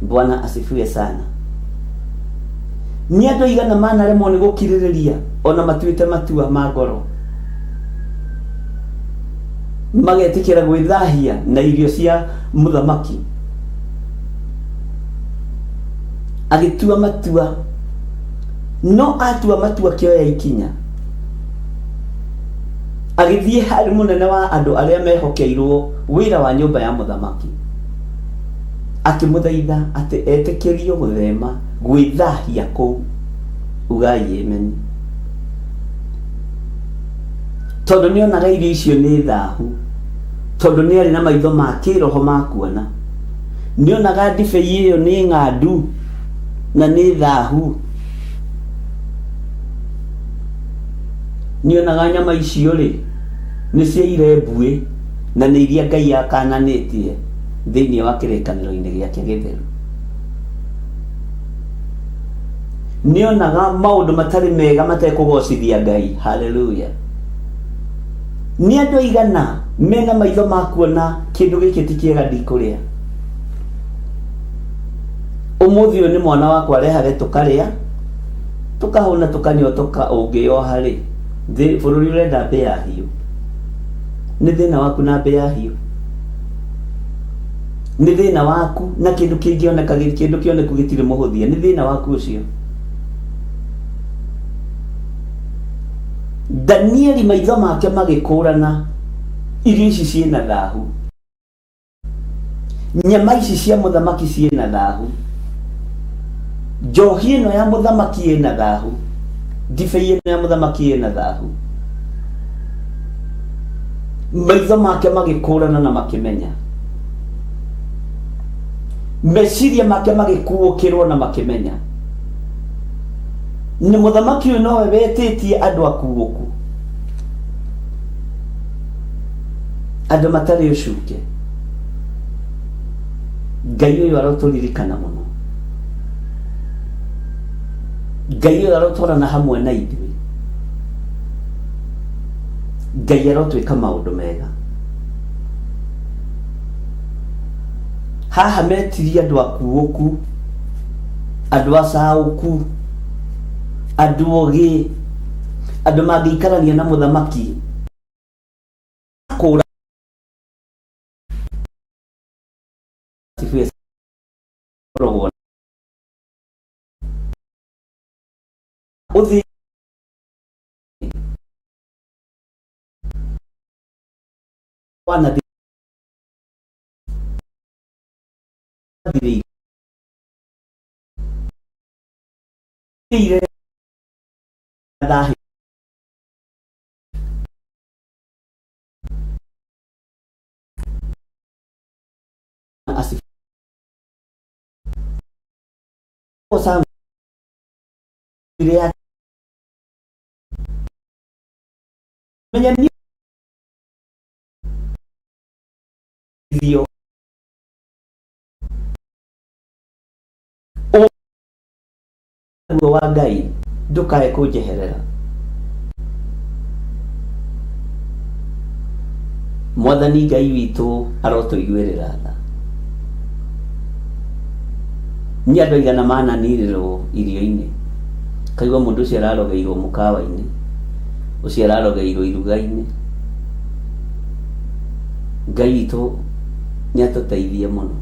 Bwana asifiwe sana. Nĩ andũ aigana manaremwo nĩ gũkirĩrĩria ona matuĩte matua ma ngoro, magetĩkĩra gwĩthahia na irio cia mũthamaki? Agĩtua matua, no atua matua akĩoya ikinya, agĩthiĩ harĩ mũnene wa andũ arĩa mehokeirwo wĩra wa nyũmba ya mũthamaki, akĩmũthaitha atĩ etĩkĩrio gũthema gwĩthahia kũu. Ugai ameni. Tondũ nĩonaga irio icio nĩ thahu, tondũ nĩ arĩ na maitho ma kĩroho ma kuona, nĩonaga ndibei ĩyo nĩ ng'andu na nĩ thahu, nĩonaga nyama icio rĩ nĩ cia irembuĩ na nĩ iria Ngai akananĩtie thĩinĩ wa kĩrĩkanĩro-inĩ gĩake gĩtheru. Nĩonaga maũndũ matarĩ mega matekũgocithia Ngai. Haleluya. Nĩ andũ aigana mena maitho ma kuona kĩndũ gĩkĩ ti kĩega, ndikũrĩa? Ũmũthĩ ũyũ nĩ mwana wakwa arehage, tũkarĩa, tũkahũna, tũkanyua, tũka ũngĩyoha rĩ, bũrũri ũrenda mbĩa hiũ. Nĩ thĩna waku na mbĩa hiũ, nĩ thĩna waku na kĩndũ kĩngĩoneka, kĩndũ kĩoneku gĩtirĩ mũhũthia, nĩ thĩna waku ũcio. Danieli maitho make magĩkũrana irio ici ciĩna thahu, nyama ici cia mũthamaki ciĩna thahu, njohi ĩno ya mũthamaki ĩna thahu, ndibei ĩno ya mũthamaki ĩna thahu. Maitho make magĩkũrana na makĩmenya, meciria make magĩkuũkĩrwo na makĩmenya nĩ mũthamaki ũyũ nowe wetĩtie andũ akuũku. Andũ matarĩ ũcuke. Ngai ũyũ arotũririkana mũno. Ngai ũyũ arotwarana hamwe na ithuĩ. Ngai arotwĩka maũndũ mega. Haha metirie andũ akuũku, andũ acaũku, andũ ogĩ, andũ mangĩikarania na mũthamaki kũra koragwo ũthi wanathire thahi asi menya ni irio ũguo wa Ngai ndũkae kũnjeherera. Mwathani Ngai witũ arotũiguĩrĩra tha. Nĩ andũ aigana mananirĩrwo irio-inĩ, kaigua mũndũ ũcio ararogeirwo mũkawa-inĩ, ũcio ararogeirwo iruga-inĩ. Ngai witũ nĩ atũteithie mũno.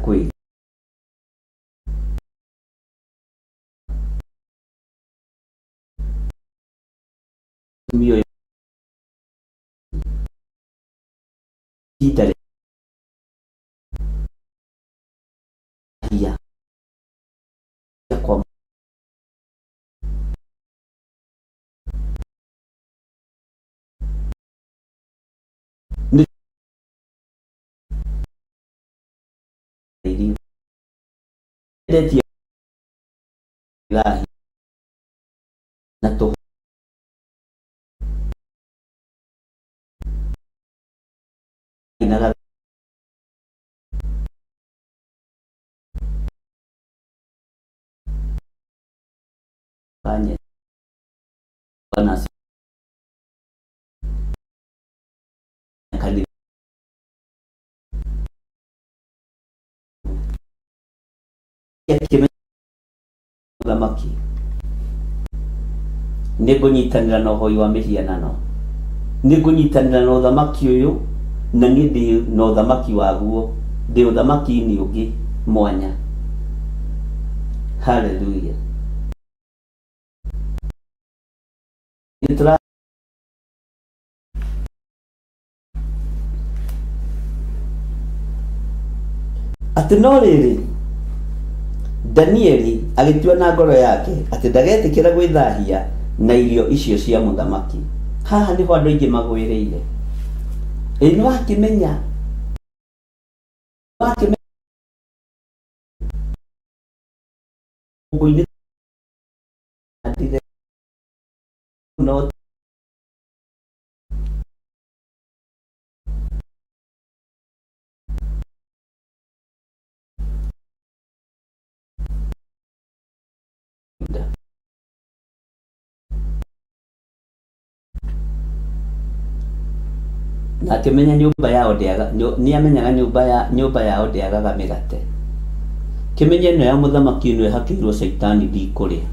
Kwĩ mũtumia ũyũ ihinda rĩa kwa nĩ irio endetie thahi na tũ inaga kanye bana kanitha Mũthamaki nĩ ngũnyitanĩra na ũhoi wa mĩhianano, nĩ ngũnyitanĩra na ũthamaki ũyũ, na niĩ ndĩ na ũthamaki waguo, ndĩ ũthamaki-inĩ ũngĩ mwanya. Haleluya. Nĩ tũra Atĩ no rĩrĩ, Danieli agĩtua na ngoro yake atĩ ndagetĩkĩra gwĩthahia na irio icio cia mũthamaki. Haha nĩho andũ aingĩ magwĩrĩire. Ĩ nĩ wakĩmenya, wakĩmenya ngũ-inĩ no na akĩmenya nyũmba yao ndĩaga nĩamenyaga nyũmba ya nyũmba yao ndĩagaga mĩgate. Kĩmenye ĩno ya mũthamaki ĩno ĩhakĩirwo caitani ndikũrĩa.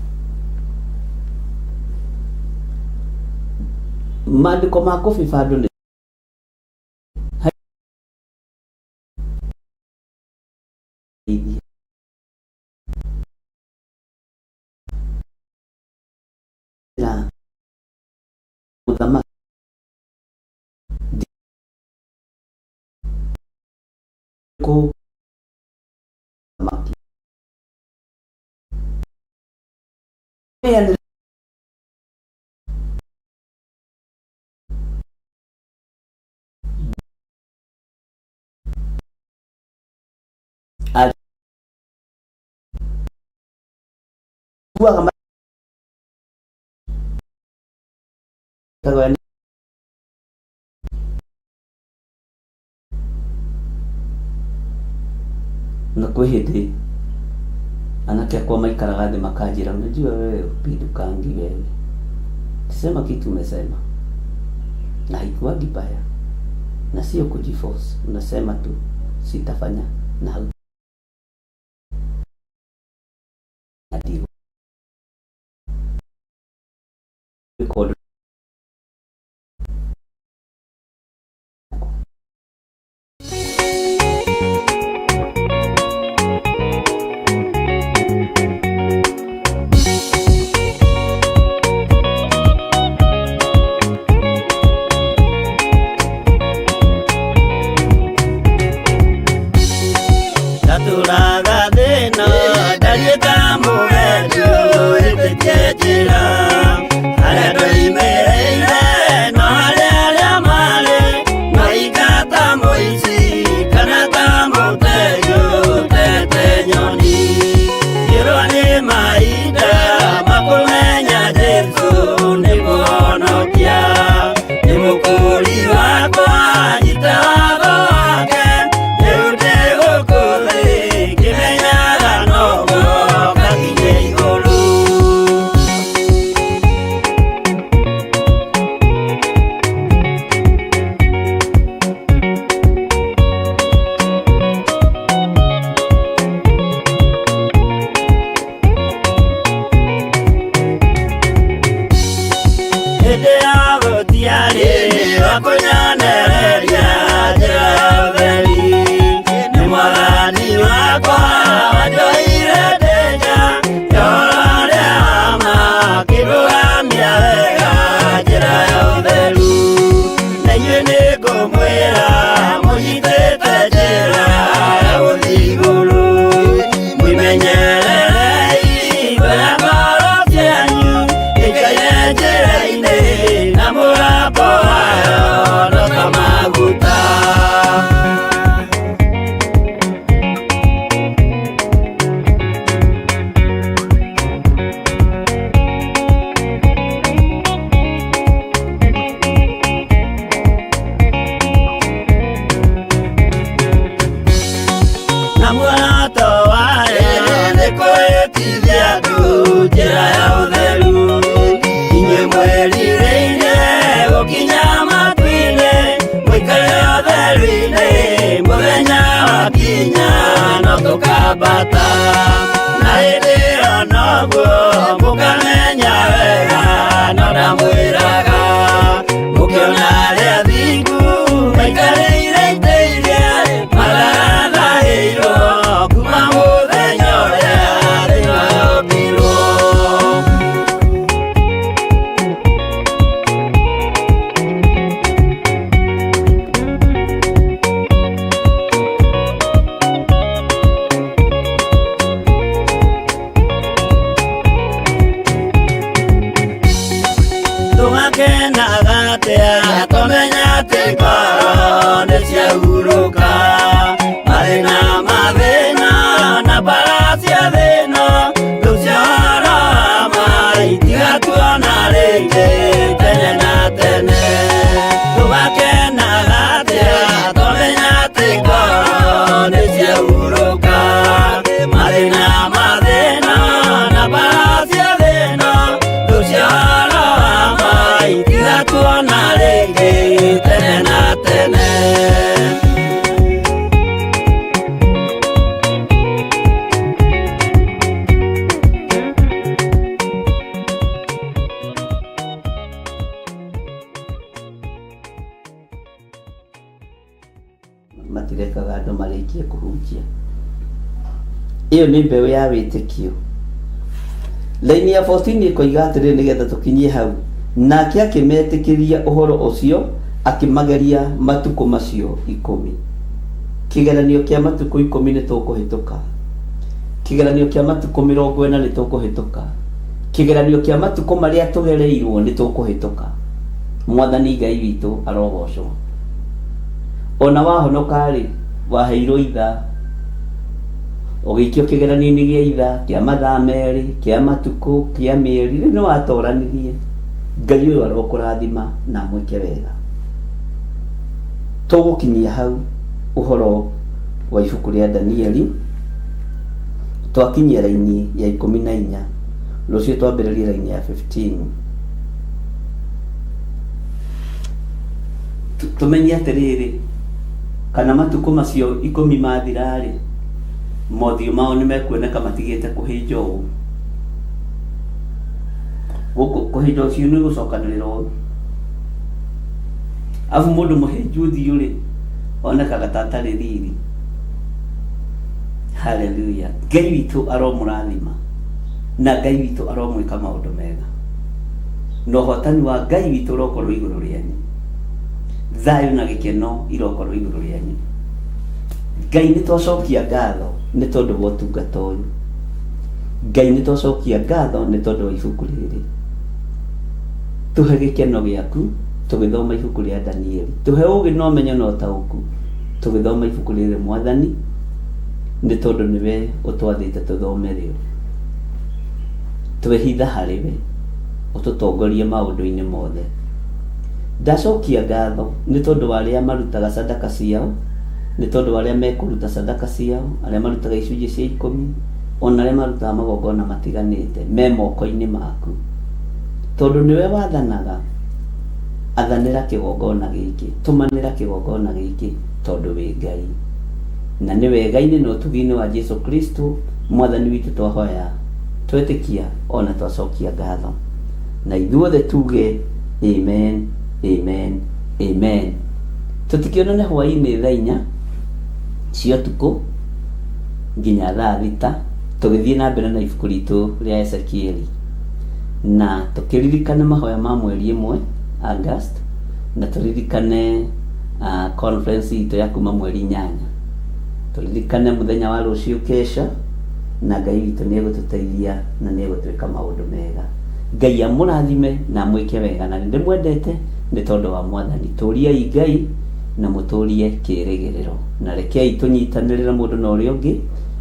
Maandĩko ma kũbiba andũ nĩ na mũthamaki kũ mũthamaki Maiguaga na kwĩ hĩndĩ anake akwa maikaraga thĩ makanjĩra, unajua wewe upindukangi wewe, sema kitu umesema na haikuwagi baya na sio kujiforce, unasema tu sitafanya na hau na ndio Ndatũraga thĩna ndariĩ ta mũgendi ũhĩtĩtie njĩra harĩa ndoimĩrĩire no harĩa arĩa marĩ maika ta mũici kana ta mũtegi ũtete nyoni ngĩrwo nĩ mahinda makũmenya Jesũ nĩ mũhonokia nĩ mũkũri wakwa nyita watho wake rĩu ndĩ gũkũ thĩ ngĩmenyaga noguo ngakinye igũrũ. Hĩndĩ ya gũtiarĩ wa kũnyonereria njĩra ya ũtheri nĩ mwathani wakwa wanjoire ndĩ nja ya ũhoro ũrĩa wa ma akĩndũgamia wega njĩra ya ũtheru na inyuĩ nĩngũmwĩra mũnyitĩte njĩra ya gũthiĩ igũrũ mwĩmenyererei ngoro ngoro cianyu ikaire njĩra-inĩ na mũgambo wayo no ta maguta. Na muoroto wayo nĩ kwĩhĩtithia andũ njĩra ya ũtheru inyuĩ mwĩrirĩirie gũkinya matu-inĩ mũikare ũtheru-inĩ mũthenya wakinya no tũkambata na hĩndĩ ĩyo noguo mũkamenya wega no ndamwĩraga mũkĩona arĩa athingu maikarĩire itĩ iria matarathahĩirwo kuma mũthenya ũrĩa thĩ yombirwo. Tũgakenaga atĩa tũmenya atĩ ngoro nĩ ciahurũka mathĩna mathĩna na mbara cia thĩna rĩu cia ũhoro wa ma itigatuona rĩngĩ tene na tene tũgakenaga atĩa tũmenya atĩ ngoro nĩ ciahurũka mathĩna mathĩna na mbara cia thĩna rĩu cia ũhoro wa ma itigatuona rĩngĩ tene na tene. Matirekaga andũ marĩkie kũhunjia. Ĩyo nĩ mbeũ ya wĩtĩkio. Laini ya 14 ĩkoiga atĩrĩrĩ nĩgetha tũkinyie hau, nake akĩmetĩkĩria ũhoro ũcio akĩmageria matukũ macio 10. Kĩgeranio kĩa matukũ 10 nĩ tũkũhĩtũka. Kĩgeranio kĩa matukũ 40 nĩ tũkũhĩtũka. Kĩgeranio kĩa matukũ marĩa tũgereirwo nĩ tũkũhĩtũka. Mwathani Ngai witũ arogocwo. Ona wahonoka rĩ, waheirwo ithaa. Ũgĩikio kĩgeranio-inĩ gĩa ithaa, kĩa mathaa merĩ, kĩa matukũ, kĩa mĩeri, rĩu nĩ watoranirie. Ngai ũyũ arokũrathima na amwĩke wega. Tũgũkinyia hau ũhoro wa ibuku rĩa Danieli, twakinyia raini ya 14, rũciũ twambĩrĩrie raini ya 15. Tũmenye atĩrĩrĩ, kana matukũ macio 10 mathira-rĩ, mothiũ mao nĩ mekuoneka matigĩte kũhĩnja ũũ. Gũkũ kũhĩnja ũcio nĩ gũcokanĩrĩra ũũ. Afu mũndũ mũhĩnju ũthiũ rĩ, onekaga ta atarĩ riri. Haleluya. Ngai witũ aromũrathima na Ngai witũ aromwĩka maũndũ mega. Na ũhotani wa Ngai witũ ũrokorwo igũrũ rĩanyu. Thayũ na gĩkeno irokorwo igũrũ rĩanyu. Ngai nĩ twacokia ngatho nĩ tondũ wa ũtungata ũyũ. Ngai nĩ twacokia ngatho nĩ tondũ wa ibuku rĩrĩ. Tũhe gĩkeno gĩaku tũgĩthoma ibuku rĩa Danieli. Tũhe ũũgĩ na ũmenyo na ũtaũku tũgĩthoma ibuku rĩrĩ Mwathani, nĩ tondũ nĩwe ũtwathĩte tũthome rĩo. Twehitha harĩ we, ũtũtongorie maũndũ-inĩ mothe. Ndacokia ngatho nĩ tondũ wa arĩa marutaga sadaka ciao, nĩ tondũ wa arĩa mekũruta sadaka ciao, arĩa marutaga icunjĩ cia ikũmi, ona arĩa marutaga magongona matiganĩte, me moko-inĩ maku. Tondũ nĩwe wathanaga, athanĩra kĩgongona gĩkĩ, tũmanĩra kĩgongona gĩkĩ, tondũ wĩ Ngai. Na nĩ wega-inĩ na ũtugi-inĩ wa Jesu Kristo, Mwathani witũ twahoya, twetĩkia, ona twacokia ngatho. Na ithuothe tuge amen, amen, amen. Tũtikĩonane hwaĩ-inĩ thaa 4 cia ũtukũ nginya thaa 6, tũgĩthiĩ na mbere na ibuku ritũ rĩa Ezekieli. Na tũkĩririkane mahoya ma mweri 1, August, na tũririkane conference itũ ya kuma mweri 8. Tũririkane mũthenya wa rũciũ kesha, na Ngai witũ nĩ egũtũteithia na nĩ egũtwĩka maũndũ mega. Ngai amũrathime na amwĩke wega, na nĩ ndĩmwendete nĩ tondũ wa Mwathani. Tũriai Ngai na mũtũrie kĩĩrĩgĩrĩro, na rekei tũnyitanĩrĩre mũndũ na ũrĩa ũngĩ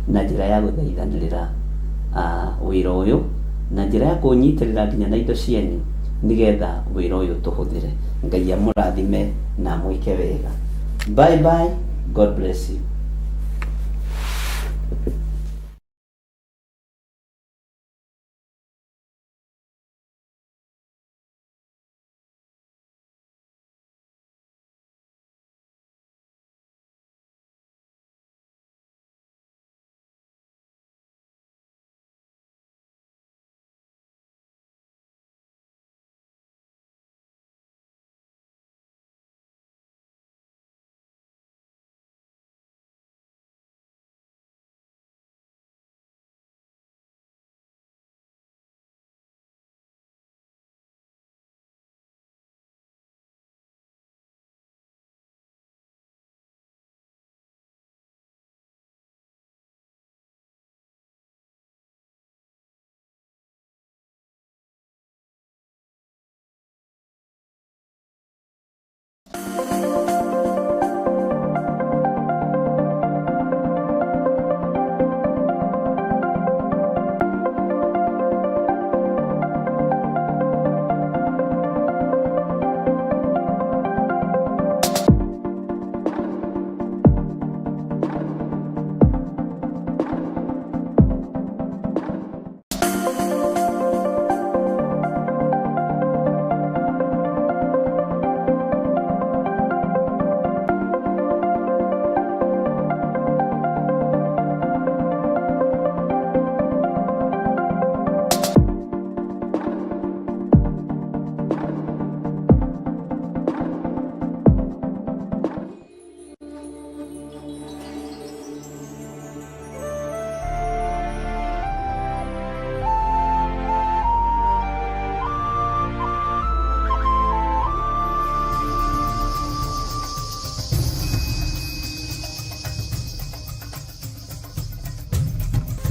na njĩra ya gũthaithanĩrĩra wĩra ũyũ, na njĩra ya kũũnyitĩrĩra nginya na indo cianyu, nĩgetha wĩra ũyũ tũhũthĩre. Ngai amũrathime na amwĩke wega. Bye bye, God bless you.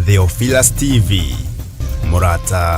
Theophilus TV, Murata.